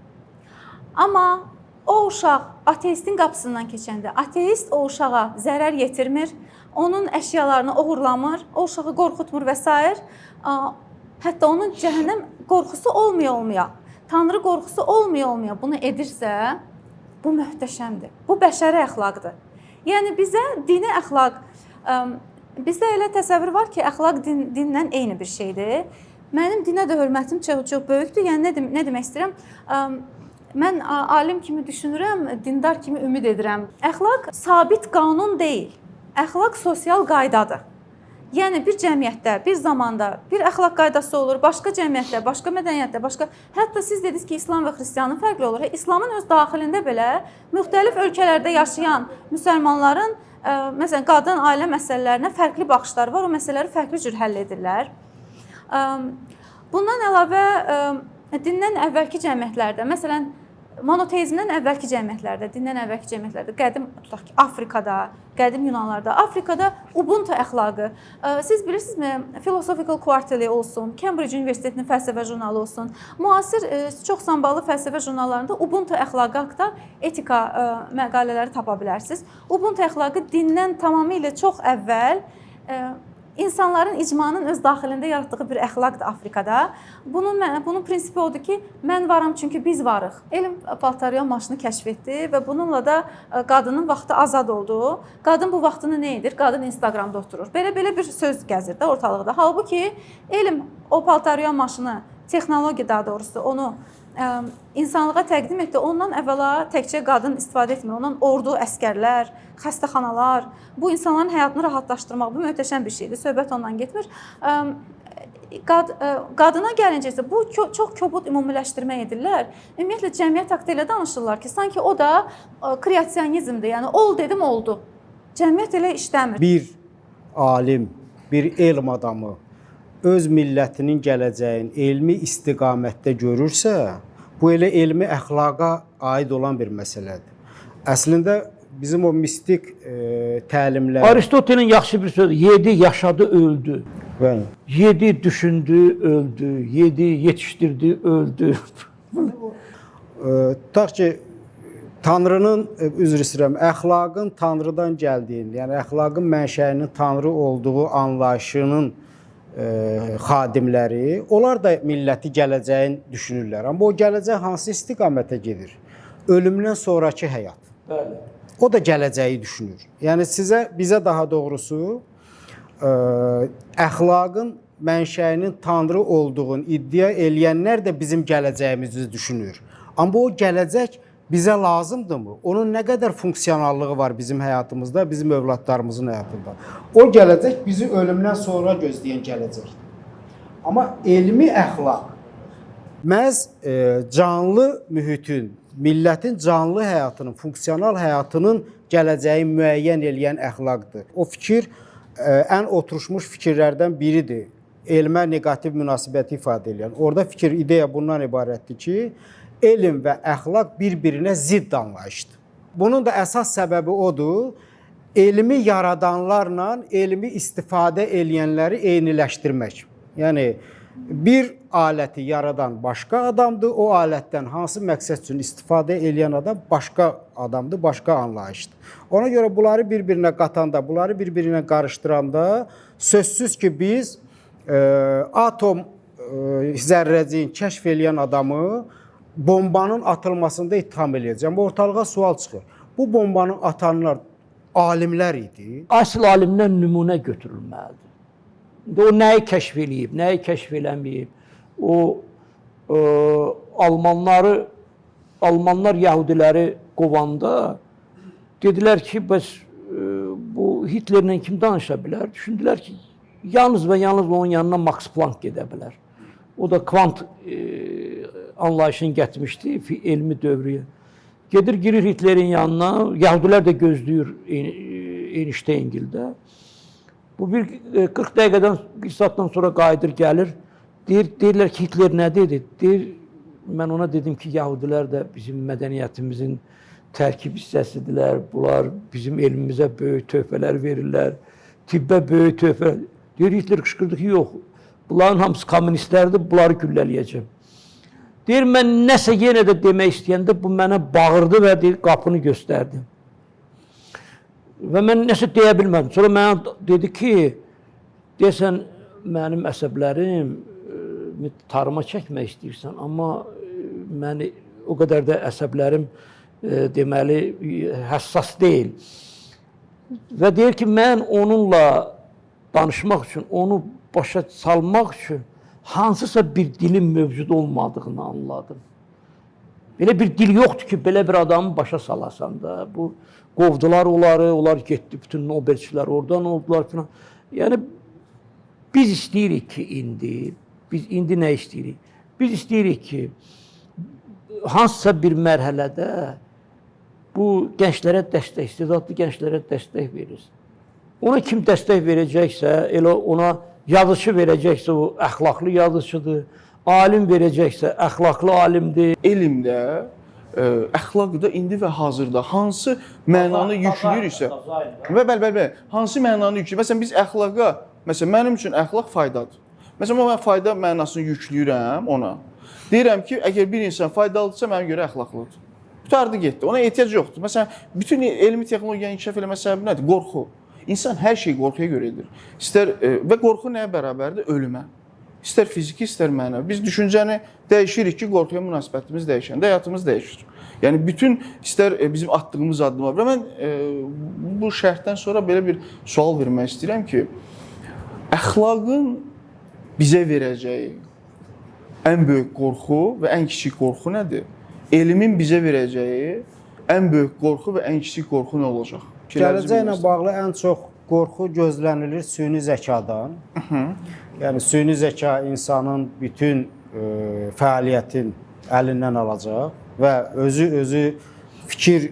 Speaker 3: Amma o uşaq ateistin qapısından keçəndə, ateist o uşağa zərər yetirmir, onun əşyalarını oğurlamır, o uşağı qorxutmur və s. Hətta onun cəhənnəm qorxusu olmaya, Tanrı qorxusu olmaya bunu edirsə, bu möhtəşəmdir. Bu bəşəri əxlaqdır. Yəni bizə dini əxlaq, bizdə elə təsəvvür var ki, əxlaq dinlə eyni bir şeydir. Mənim dinə də hörmətim çox böyükdür. Yəni nə demək istəyirəm? Mən alim kimi düşünürəm, dindar kimi ümid edirəm. Əxlaq sabit qanun deyil. Əxlaq sosial qaydadır. Yəni bir cəmiyyətdə, bir zamanda bir əxlaq qaydası olur, başqa cəmiyyətdə, başqa mədəniyyətdə, başqa. Hətta siz dediniz ki, İslam və xristianın fərqli olur. İslamın öz daxilində belə müxtəlif ölkələrdə yaşayan müsəlmanların, məsələn, qadın, ailə məsələlərinə fərqli baxışları var. O məsələləri fərqli cür həll edirlər. Bundan əlavə dindən əvvəlki cəmiyyətlərdə, məsələn, monoteizmdən əvvəlki cəmiyyətlərdə, dindən əvvəlki cəmiyyətlərdə, qədim tutaq ki, Afrikada, qədim Yunanlarda, Afrikada Ubuntu əxlaqı. Siz bilirsinizmi, Philosophical Quarterly olsun, Cambridge Universitetinin fəlsəfə jurnalı olsun, müasir çox sambalı fəlsəfə jurnallarında Ubuntu əxlaqı haqqında etika məqalələri tapa bilərsiniz. Ubuntu əxlaqı dindən tamamilə çox əvvəl İnsanların icmanın öz daxilində yaratdığı bir əxlaqdır Afrikada. Bunun prinsipi odur ki, mən varam çünki biz varıq. Elm paltaryan maşını kəşf etdi və bununla da qadının vaxtı azad oldu. Qadın bu vaxtını nə edir? Qadın Instagramda oturur. Belə bir söz gəzir də ortalıqda. Halbuki elm o paltaryan maşını, texnologiya daha doğrusu onu insanlığa təqdim etdi. Ondan əvvəla təkcə qadın istifadə etmir. Ondan ordu, əskərlər, xəstəxanalar, bu insanların həyatını rahatlaşdırmaq, bu möhtəşəm bir şeydir. Söhbət ondan getmir. Qadına gəlincə isə bu çox kobud ümumiləşdirmə edirlər. Ümumiyyətlə cəmiyyət haqqında elə danışırlar ki, sanki o da kreasionizmdir. Yəni ol dedim oldu. Cəmiyyət elə işləmir.
Speaker 1: Bir alim, bir elm adamı öz millətinin gələcəyini elmi istiqamətdə görürsə, bu elə elmi əxlaqa aid olan bir məsələdir. Əslində bizim o mistik təlimlər...
Speaker 2: Aristotelin yaxşı bir sözü, yedi, yaşadı, öldü.
Speaker 1: Bəli.
Speaker 2: Yedi, düşündü, öldü. Yedi, yetişdirdi, öldü.
Speaker 1: Tutaq ki, Tanrının, üzr istəyirəm, əxlaqın Tanrıdan gəldiyini, yəni əxlaqın mənşəyinin Tanrı olduğu anlayışının xadimləri, onlar da milləti gələcəyin düşünürlər. Amma o gələcək hansı istiqamətə gedir? Ölümdən sonrakı həyat.
Speaker 2: Bəli.
Speaker 1: O da gələcəyi düşünür. Yəni sizə, bizə daha doğrusu əxlaqın mənşəyinin Tanrı olduğunu iddia eləyənlər də bizim gələcəyimizi düşünür. Amma o gələcək bizə lazımdırmı? Onun nə qədər funksionallığı var bizim həyatımızda, bizim övladlarımızın həyatında? O gələcək bizi ölümdən sonra gözləyən gələcəkdir. Amma elmi əxlaq məhz canlı mühitin, millətin canlı həyatının, funksional həyatının gələcəyi müəyyən eləyən əxlaqdır. O fikir ən oturmuş fikirlərdən biridir. Elmə neqativ münasibəti ifadə eləyən. Orada fikir, ideya bundan ibarətdir ki, elm və əxlaq bir-birinə zidd anlayışdır. Bunun da əsas səbəbi odur, elmi yaradanlarla elmi istifadə eləyənləri eyniləşdirmək. Yəni, bir aləti yaradan başqa adamdır, o alətdən hansı məqsəd üçün istifadə eləyən adam başqa adamdır, başqa anlayışdır. Ona görə bunları bir-birinə qatanda, bunları bir-birinə qarışdıranda sözsüz ki, biz atom zərrəciyin kəşf eləyən adamı bombanın atılmasında ittiham eləyəcəm. Ortalığa sual çıxır. Bu bombanı atanlar alimlər idi.
Speaker 2: Əsl alimdən nümunə götürülməlidir. İndi o nəyi kəşf eləyib, nəyi kəşf eləməyib, O Almanlar Yahudiləri qovanda dedilər ki, bəs bu Hitlerlə kim danışa bilər? Düşündülər ki, yalnız və yalnız onun yanına Max Planck gedə bilər. O da kvant anlayışını gətirmişdi elmi dövrüyə. Gedir, girir Hitlerin yanına, Yahudilər də gözləyir Einsteingildə. Bu bir 40 dəqiqədən, bir saatdan sonra qayıdır, gəlir. Deyirlər ki, Hitler nə dedi? Deyir, mən ona dedim ki, Yahudilər də bizim mədəniyyətimizin tərkib hissəsidirlər. Bunlar bizim elmimizə böyük töhfələr verirlər. Tibbə böyük töhfə. Deyir, Hitler qışqırdı ki, yox, bunların hamısı kommunistlərdir, bunları güllələyəcəm. Deyir, mən nəsə yenə də demək istəyəndə bu mənə bağırdı və deyir, qapını göstərdi. Və mən nəsə deyə bilmədim. Sonra mənə dedi ki, deyəsən mənim əsəblərim tarıma çəkmək istəyirsən, amma məni o qədər də əsəblərim deməli həssas deyil. Və deyir ki, mən onunla danışmaq üçün, onu başa salmaq üçün hansısa bir dilin mövcud olmadığını anladım. Belə bir dil yoxdur ki, belə bir adamı başa salasan da. Bu qovdular onları, onlar getdi, bütün Nobelçilər oradan oldular filan. Yəni biz istəyirik ki, indi, biz indi nə istəyirik? Biz istəyirik ki, hansısa bir mərhələdə bu gənclərə dəstək, istedadlı gənclərə dəstək verirsin. Ona kim dəstək verəcəksə, elə ona yazıçı verəcəksə, o əxlaqlı yazıçıdır. Alim verəcəksə, əxlaqlı alimdir.
Speaker 6: Elmdə, əxlaqda indi və hazırda hansı mənanı yükləyiriksə, və bəli, bəli, bəli, hansı mənanı yükləyir? Məsələn, biz əxlaqa, məsələn, mənim üçün əxlaq faydadır. Məsələn, mən fayda mənasını yükləyirəm ona. Deyirəm ki, əgər bir insan faydalıdırsa, mənə görə əxlaqlıdır. Qutardı getdi. Ona ehtiyac yoxdur. Məsələn, bütün elmi texnologiyanın inkişaf eləmə səbəbi nədir? Qorxu. İnsan hər şeyi qorxuya görə edir. İstər və qorxu nəyə bərabərdir? Ölümə. İstər fiziki, istər mənəvi. Biz düşüncəni dəyişirik ki, qorxuya münasibətimiz dəyişəndə həyatımız dəyişir. Yəni bütün istər bizim atdığımız addıma. Və mən bu şərhdən sonra belə bir sual vermək istəyirəm ki, əxlaqın bizə verəcəyi ən böyük qorxu və ən kiçik qorxu nədir? Elmin bizə verəcəyi ən böyük qorxu və ən kiçik qorxu nə olacaq?
Speaker 1: Gələcəklə bağlı ən çox qorxu gözlənilir süni zəkadan. Yəni süni zəka insanın bütün fəaliyyətin əlindən alacaq və özü fikir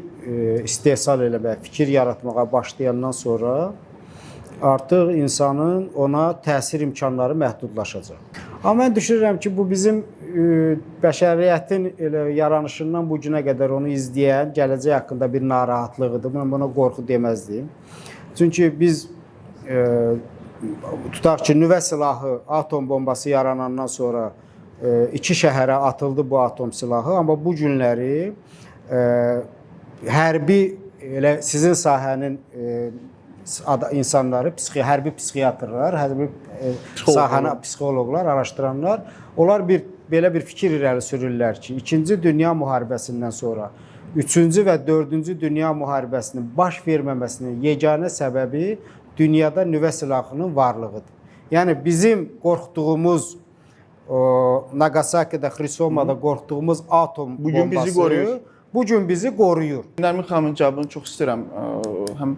Speaker 1: istehsal eləməyə, fikir yaratmağa başlayandan sonra artıq insanın ona təsir imkanları məhdudlaşacaq. Amma mən düşünürəm ki, bu bizim bəşəriyyətin elə yaranışından bu günə qədər onu izləyən gələcək haqqında bir narahatlığıdır. Mən buna qorxu deməzdim. Çünki biz tutaq ki, nüvə silahı, atom bombası yaranandan sonra iki şəhərə atıldı bu atom silahı, amma bu günləri hərbi elə sizin sahənin insanları, hərbi psixiatrlar, hərbi sahəni psixoloqlar, araşdıranlar, onlar belə bir fikir irəli sürürlər ki, İkinci Dünya müharibəsindən sonra 3-cü və 4-cü Dünya müharibəsinin baş verməməsinin yeganə səbəbi dünyada nüvə silahının varlığıdır. Yəni bizim qorxduğumuz o Nagasakidə, Xirosomada qorxduğumuz atom
Speaker 6: bugün
Speaker 1: bombası
Speaker 6: bizi qoruyur.
Speaker 1: Bugün bizi qoruyur.
Speaker 6: Nərmin xanımın cavabını çox istəyirəm. Həm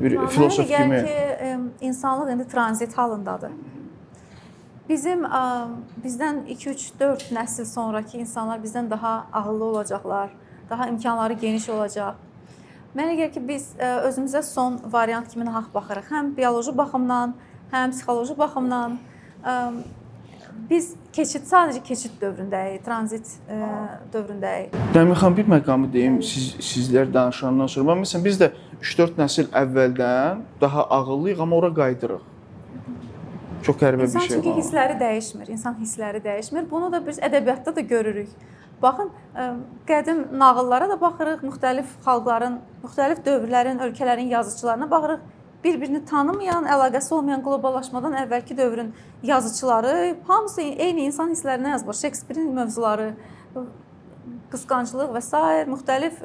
Speaker 6: bir filosof kimi.
Speaker 3: Mənə gəlir ki, insanlıq indi tranzit halındadır. Bizim bizdən 2, 3, 4 nəsil sonrakı insanlar bizdən daha ağıllı olacaqlar, daha imkanları geniş olacaq. Mənə gəlir ki, biz özümüzə son variant kimi nahaq baxırıq. Həm bioloji baxımdan, həm psixoloji baxımdan. Biz sadəcə keçid dövründəyik, tranzit dövründəyik.
Speaker 6: Nərmin xanım, bir məqamı deyim, sizlər danışandan sonra. Məsələn, biz də 3-4 nəsil əvvəldən daha ağıllıyıq, amma ora qayıdırıq. Çox qəribə bir
Speaker 3: İnsan
Speaker 6: şey
Speaker 3: çünki
Speaker 6: var.
Speaker 3: hissləri dəyişmir. İnsan hissləri dəyişmir. Bunu da biz ədəbiyyatda da görürük. Baxın, qədim nağıllara da baxırıq, müxtəlif xalqların, müxtəlif dövrlərin, ölkələrin yazıçılarına baxırıq. Bir-birini tanımayan, əlaqəsi olmayan qloballaşmadan əvvəlki dövrün yazıçıları hamısı eyni insan hisslərinə yazılır. Şekspirin mövzuları, qısqanclıq və sair müxtəlif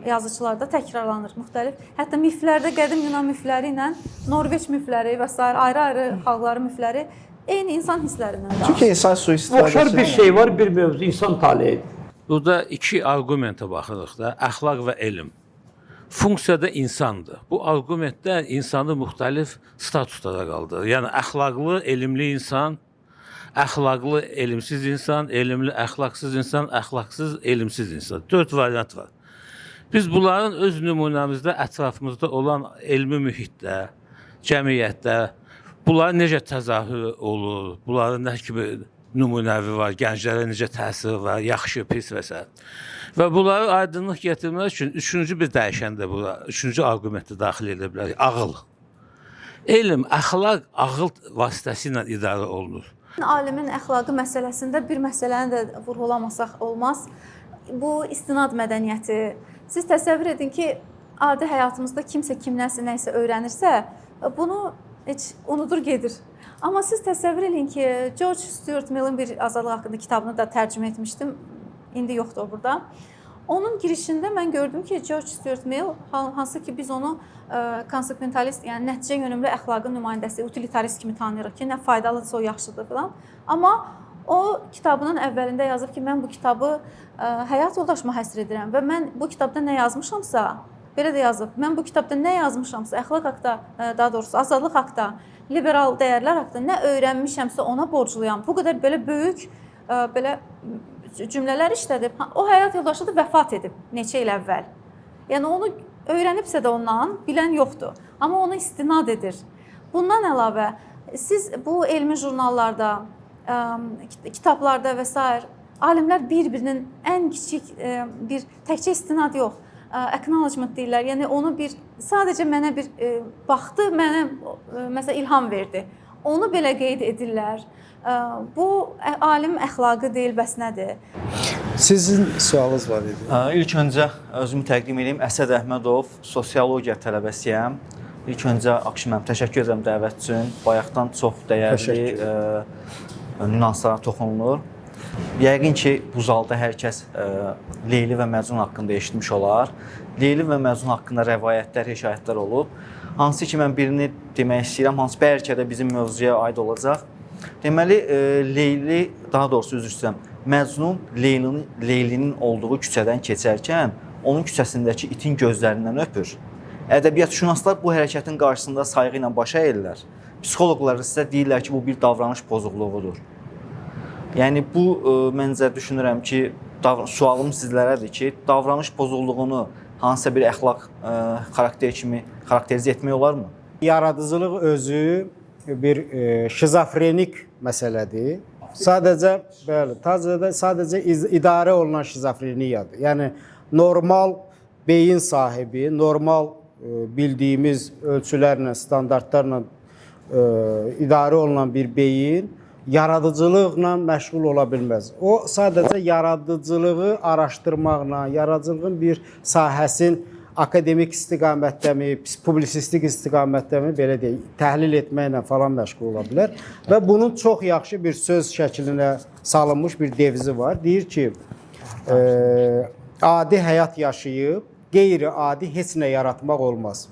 Speaker 3: yazıçılarda təkrarlanır. Müxtəlif, hətta miflərdə qədim Yunan mifləri ilə Norveç mifləri və sair ayrı-ayrı xalqların mifləri Eyni insan hisslərindən danışır.
Speaker 6: Çünki insan sui-istifadə
Speaker 2: Oxşar bir şey var, bir mövzu insan taleyidir.
Speaker 7: Burada iki arqumentə baxırıq da, əxlaq və elm. Funksiyada insandır. Bu arqumentdə insanı müxtəlif statuslara qaldırır. Yəni əxlaqlı, elmli insan, əxlaqlı, elmsiz insan, elmli, əxlaqsız insan, əxlaqsız, elmsiz insan. 4 variant var. Biz bunların öz nümunəmizdə, ətrafımızda olan elmi mühitdə, cəmiyyətdə bunlar necə təzahür olur, bunların nə kimi nümunəvi var, gənclərə necə təsiri var, yaxşı, pis və s. Və bunları aydınlıq gətirmək üçün üçüncü bir dəyişən də bura, üçüncü arqumenti daxil edə bilərik, ağıl. Elm, əxlaq ağıl vasitəsilə idarə olunur.
Speaker 3: Alimin əxlaqı məsələsində bir məsələni də vurğulamasaq olmaz. Bu istinad mədəniyyəti. Siz təsəvvür edin ki, adi həyatımızda kimsə kimdənsə nəsə öyrənirsə, bunu heç unudur gedir. Amma siz təsəvvür edin ki, George Stuart Millin bir azadlıq haqqında kitabını da tərcümə etmişdim. İndi yoxdur o burada. Onun girişində mən gördüm ki, George Stuart Mill, hansı ki biz onu konsekventalist, yəni nəticə yönümlü əxlaqın nümayəndəsi, utilitarist kimi tanıyırıq ki, nə faydalıdırsa o yaxşıdır filan. Amma o kitabının əvvəlində yazıb ki, mən bu kitabı həyat yoldaşıma həsr edirəm və mən bu kitabda nə yazmışamsa, belə də yazıb, mən bu kitabda nə yazmışamsa, əxlaq haqqda, daha doğrusu azadlıq haqqda, liberal dəyərlər haqqda nə öyrənmişəmsə ona borcluyam. Bu qədər belə böyük belə cümlələr işlədib. O həyat yoldaşı da vəfat edib neçə il əvvəl. Yəni onu öyrənibsə də ondan bilən yoxdur. Amma ona istinad edir. Bundan əlavə siz bu elmi jurnallarda, kitablarda və sair alimlər bir-birinin ən kiçik bir təkcə istinad yox, acknowledgement deyirlər. Yəni onu bir sadəcə mənə bir baxdı, mənə məsələn ilham verdi. Onu belə qeyd edirlər. Bu alim əxlaqı deyil, bəs nədir?
Speaker 1: Sizin sualınız var idi.
Speaker 8: İlk öncə özümü təqdim edeyim. Əsəd Əhmədov, sosiologiya tələbəsiyəm. İlk öncə Akşin müəllim, təşəkkür edirəm dəvət üçün. Bayaqdan çox dəyərli nüanslara toxunulur. Yəqin ki, bu zalda hər kəs Leyli və Məcnun haqqında eşitmiş olar. Leyli və Məcnun haqqında rəvayətlər, hekayətlər olub. Hansı ki, mən birini demək istəyirəm, hansı bəlkə də bizim mövzuya aid olacaq. Deməli, Leyli, daha doğrusu üzr istəyirəm, Məcnun Leylinin olduğu küçədən keçərkən onun küçəsindəki itin gözlərindən öpür. Ədəbiyyatşünaslar bu hərəkətin qarşısında sayğı ilə başa əyirlər. Psixoloqlar isə deyirlər ki, bu bir davranış pozukluğudur. Yəni bu, məncə düşünürəm ki, sualım sizlərədir ki, davranış pozukluğunu hansısa bir əxlaq xarakter kimi xarakterizə etmək olarmı?
Speaker 1: Yaradıcılıq özü bir şizofrenik məsələdir. Sadəcə, bəli, sadəcə idarə olunan şizofreniyadır. Yəni normal beyin sahibi, normal bildiyimiz ölçülərlə, standartlarla idarə olunan bir beyin yaradıcılıqla məşğul ola bilməz. O sadəcə yaradıcılığı araşdırmaqla, yaradıcılığın bir sahəsinin akademik istiqamətdəmi, publisistik istiqamətdəmi, belə deyək, təhlil etməklə falan məşğul ola bilər. Və bunun çox yaxşı bir söz şəklinə salınmış bir devizi var. Deyir ki, adi həyat yaşayıb, qeyri-adi heç nə yaratmaq olmaz.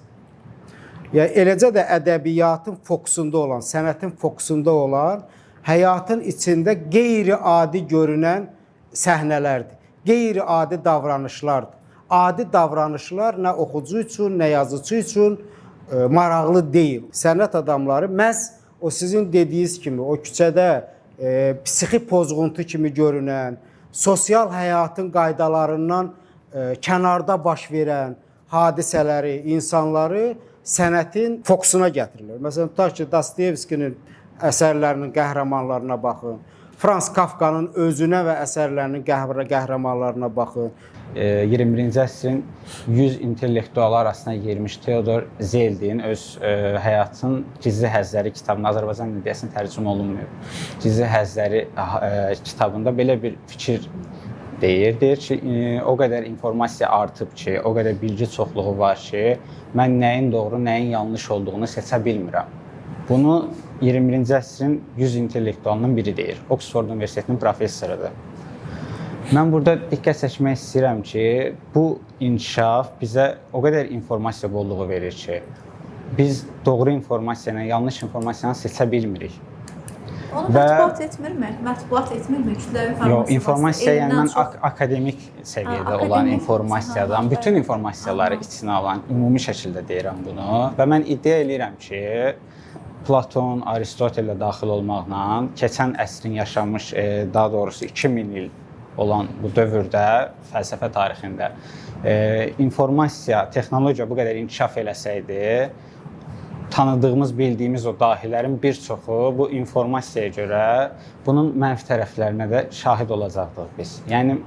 Speaker 1: Yəni, eləcə də ədəbiyyatın fokusunda olan, sənətin fokusunda olan, həyatın içində qeyri-adi görünən səhnələrdir, qeyri-adi davranışlardır. Adi davranışlar nə oxucu üçün, nə yazıcı üçün maraqlı deyil. Sənət adamları məhz o sizin dediyiniz kimi o küçədə psixi pozğuntu kimi görünən, sosial həyatın qaydalarından kənarda baş verən hadisələri, insanları sənətin fokusuna gətirirlər. Məsələn, tutaq ki, Dostoyevskinin əsərlərinin qəhrəmanlarına baxın, Frans Kafkanın özünə və əsərlərinin qəhrəmanlarına baxın.
Speaker 9: 21-ci əsrin 100 intellektualı arasına girmiş Theodor Zeldin öz Həyatın Gizli Həzləri kitabında, Azərbaycan dilində tərcümə olunmayıb, Gizli Həzləri kitabında belə bir fikir deyir. Deyir ki, o qədər informasiya artıb ki, o qədər bilgi çoxluğu var ki, mən nəyin doğru, nəyin yanlış olduğunu seçə bilmirəm. Bunu 21-ci əsrin 100 intellektualının biri deyir. Oxford Universitetinin professorudur. Mən burada diqqət çəkmək istəyirəm ki, bu inkişaf bizə o qədər informasiya bolluğu verir ki, biz doğru informasiya ilə yanlış informasiyanı seçə bilmirik.
Speaker 3: Onu mətbuat etmirmi? Mətbuat etmirmi? Kütləvi informasiya.
Speaker 9: Yox, informasiya yəni mən çox... akademik səviyyədə olan informasiyadan, bütün informasiyaları içinə alan ümumi şəkildə deyirəm bunu və mən iddia eləyirəm ki, Platon, Aristotel də daxil olmaqla keçən əsrin yaşanmış, daha doğrusu 2000 il olan bu dövrdə fəlsəfə tarixində informasiya, texnologiya bu qədər inkişaf eləsəydi, tanıdığımız, bildiyimiz o dahilərin bir çoxu bu informasiyaya görə bunun mənfi tərəflərinə də şahid olacaqdıq biz. Yəni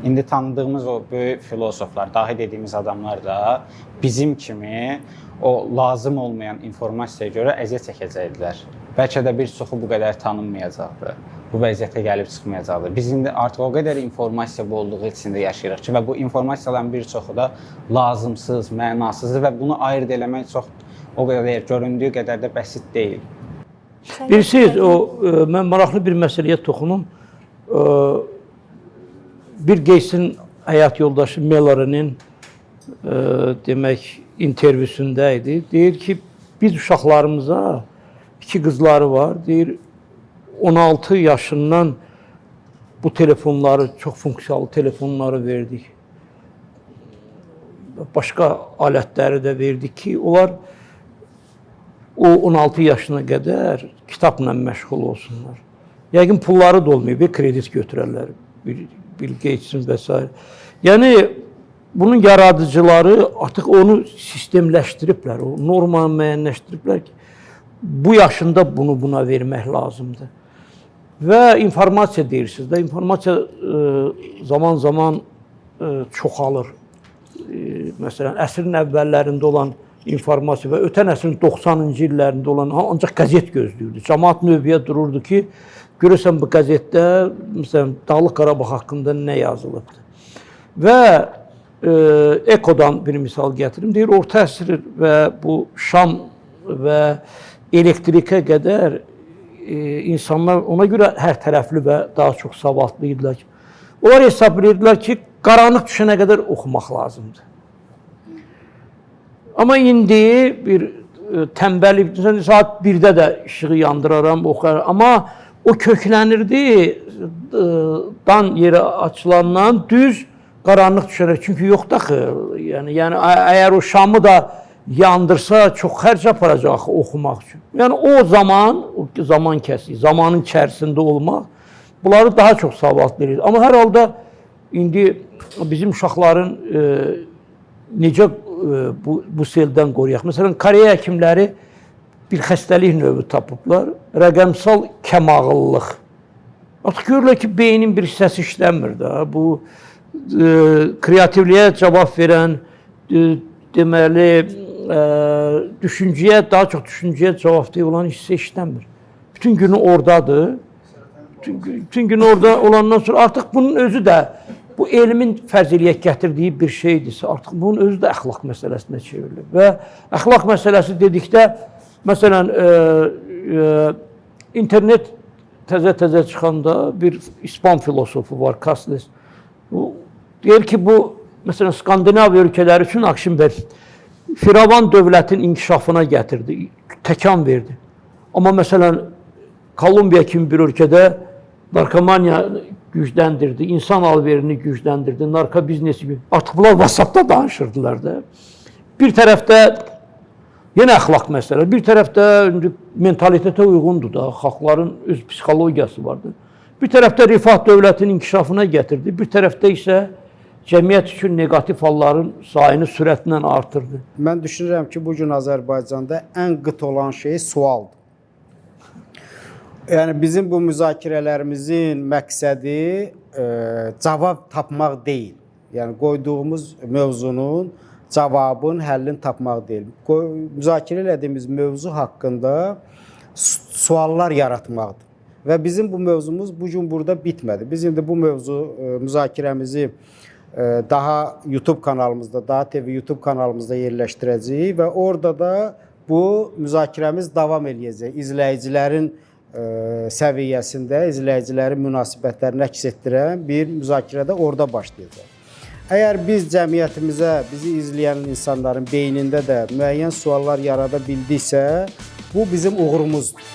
Speaker 9: indi tanıdığımız o böyük filosoflar, dahi dediyimiz adamlar da bizim kimi o lazım olmayan informasiyaya görə əziyyət çəkəcəkdilər. Bəlkə də bir çoxu bu qədər tanınmayacaqdı. Bu vəziyyətə gəlib çıxmayacaqdı. Biz indi artıq o qədər informasiya bolluğu içində yaşayırıq ki, və bu informasiyaların bir çoxu da lazımsız, mənasızdır və bunu ayırd eləmək çox o qədər göründüyü qədər də bəsit deyil.
Speaker 2: Bilirsiniz, o mən maraqlı bir məsələyə toxunum. Bill Gates-in həyat yoldaşı Melarinin demək intervyusunda idi. Deyir ki, biz uşaqlarımıza, iki qızları var, deyir 16 yaşından bu telefonları, çox funksiyalı telefonları verdik. Başqa alətləri də verdik ki, onlar o 16 yaşına qədər kitabla məşğul olsunlar. Yəqin pulları da olmayıb, bir kredit götürərlər, Bill Gates-in və s. Yəni, bunun yaradıcıları artıq onu sistemləşdiriblər, o normanı müəyyənləşdiriblər ki, bu yaşında bunu buna vermək lazımdır. Və informasiya deyirsiniz də, informasiya zaman-zaman çoxalır. Məsələn, əsrin əvvəllərində olan informasiya və ötən əsrin 90-cı illərində olan ancaq qəzet gözləyirdi. Camaat növbəyə dururdu ki, görürsən bu qəzetdə məsələn Dağlıq Qarabağ haqqında nə yazılıbdır. Və Ekodan bir misal gətirim. Deyir, orta əsr və bu Şam və elektrikə qədər insanlar ona görə hər tərəfli və daha çox savadlı idilər ki, onlar hesab edirdilər ki, qaranlıq düşənə qədər oxumaq lazımdır. Amma indi bir tənbəllik, saat 1-də də işığı yandıraram, oxuyaram. Amma o köklənirdi dan yerə açılandan düz qaranlıq düşərək. Çünki yoxdur axı. Yəni əgər o şamı da yandırsa çox xərc aparacaq oxumaq üçün. Yəni o zaman, o zaman kəsik, zamanın içərisində olmaq bunları daha çox savadlı edir. Amma hər halda indi bizim uşaqların necə bu seldən qoruyaq. Məsələn, Koreya həkimləri bir xəstəlik növü tapıblar. Rəqəmsal kəmağıllıq. Artıq görürlər ki, beynin bir hissəsi işlənmir də. Bu kreativliyə cavab verən, deməli, düşüncəyə, daha çox düşüncəyə cavabdeh olan hissə işlənmir. Bütün günü oradadır. Bütün günü orada olandan sonra artıq bunun özü də bu elmin fərz eləyək gətirdiyi bir şeydirsə, artıq bunun özü də əxlaq məsələsinə çevrilir. Və əxlaq məsələsi dedikdə, məsələn, internet təzə-təzə çıxanda bir İspan filosofu var, Castells. Deyir ki, bu, məsələn, Skandinaviya ölkələri üçün Akşin bəy Firavan dövlətin inkişafına gətirdi, təkan verdi. Amma məsələn, Kolumbiya kimi bir ölkədə narkomaniya gücləndirdi, insan alverini gücləndirdi, narkobiznesi. Artıq bunlar WhatsApp-da danışırdılar da. Bir tərəfdə yenə əxlaq məsələsi, bir tərəfdə mentalitetə uyğundur da, xalqların öz psixologiyası vardır. Bir tərəfdə rifah dövlətinin inkişafına gətirdi, bir tərəfdə isə cəmiyyət üçün neqativ halların sayını sürətlə artırdı.
Speaker 1: Mən düşünürəm ki, bugün Azərbaycanda ən qıt olan şey sualdır. Yəni bizim bu müzakirələrimizin məqsədi cavab tapmaq deyil. Yəni qoyduğumuz mövzunun cavabın, həllini tapmaq deyil. Müzakirə elədiyimiz mövzu haqqında suallar yaratmaqdır. Və bizim bu mövzumuz bu gün burada bitmədi. Biz indi bu mövzu müzakirəmizi daha YouTube kanalımızda, Daha TV YouTube kanalımızda yerləşdirəcəyik və orada da bu müzakirəmiz davam eləyəcək. İzləyicilərin səviyyəsində, izləyicilərin münasibətlərini əks etdirən bir müzakirə də orada başlayacaq. Əgər biz cəmiyyətimizə, bizi izləyən insanların beynində də müəyyən suallar yarada bildiksə, bu bizim uğurumuzdur.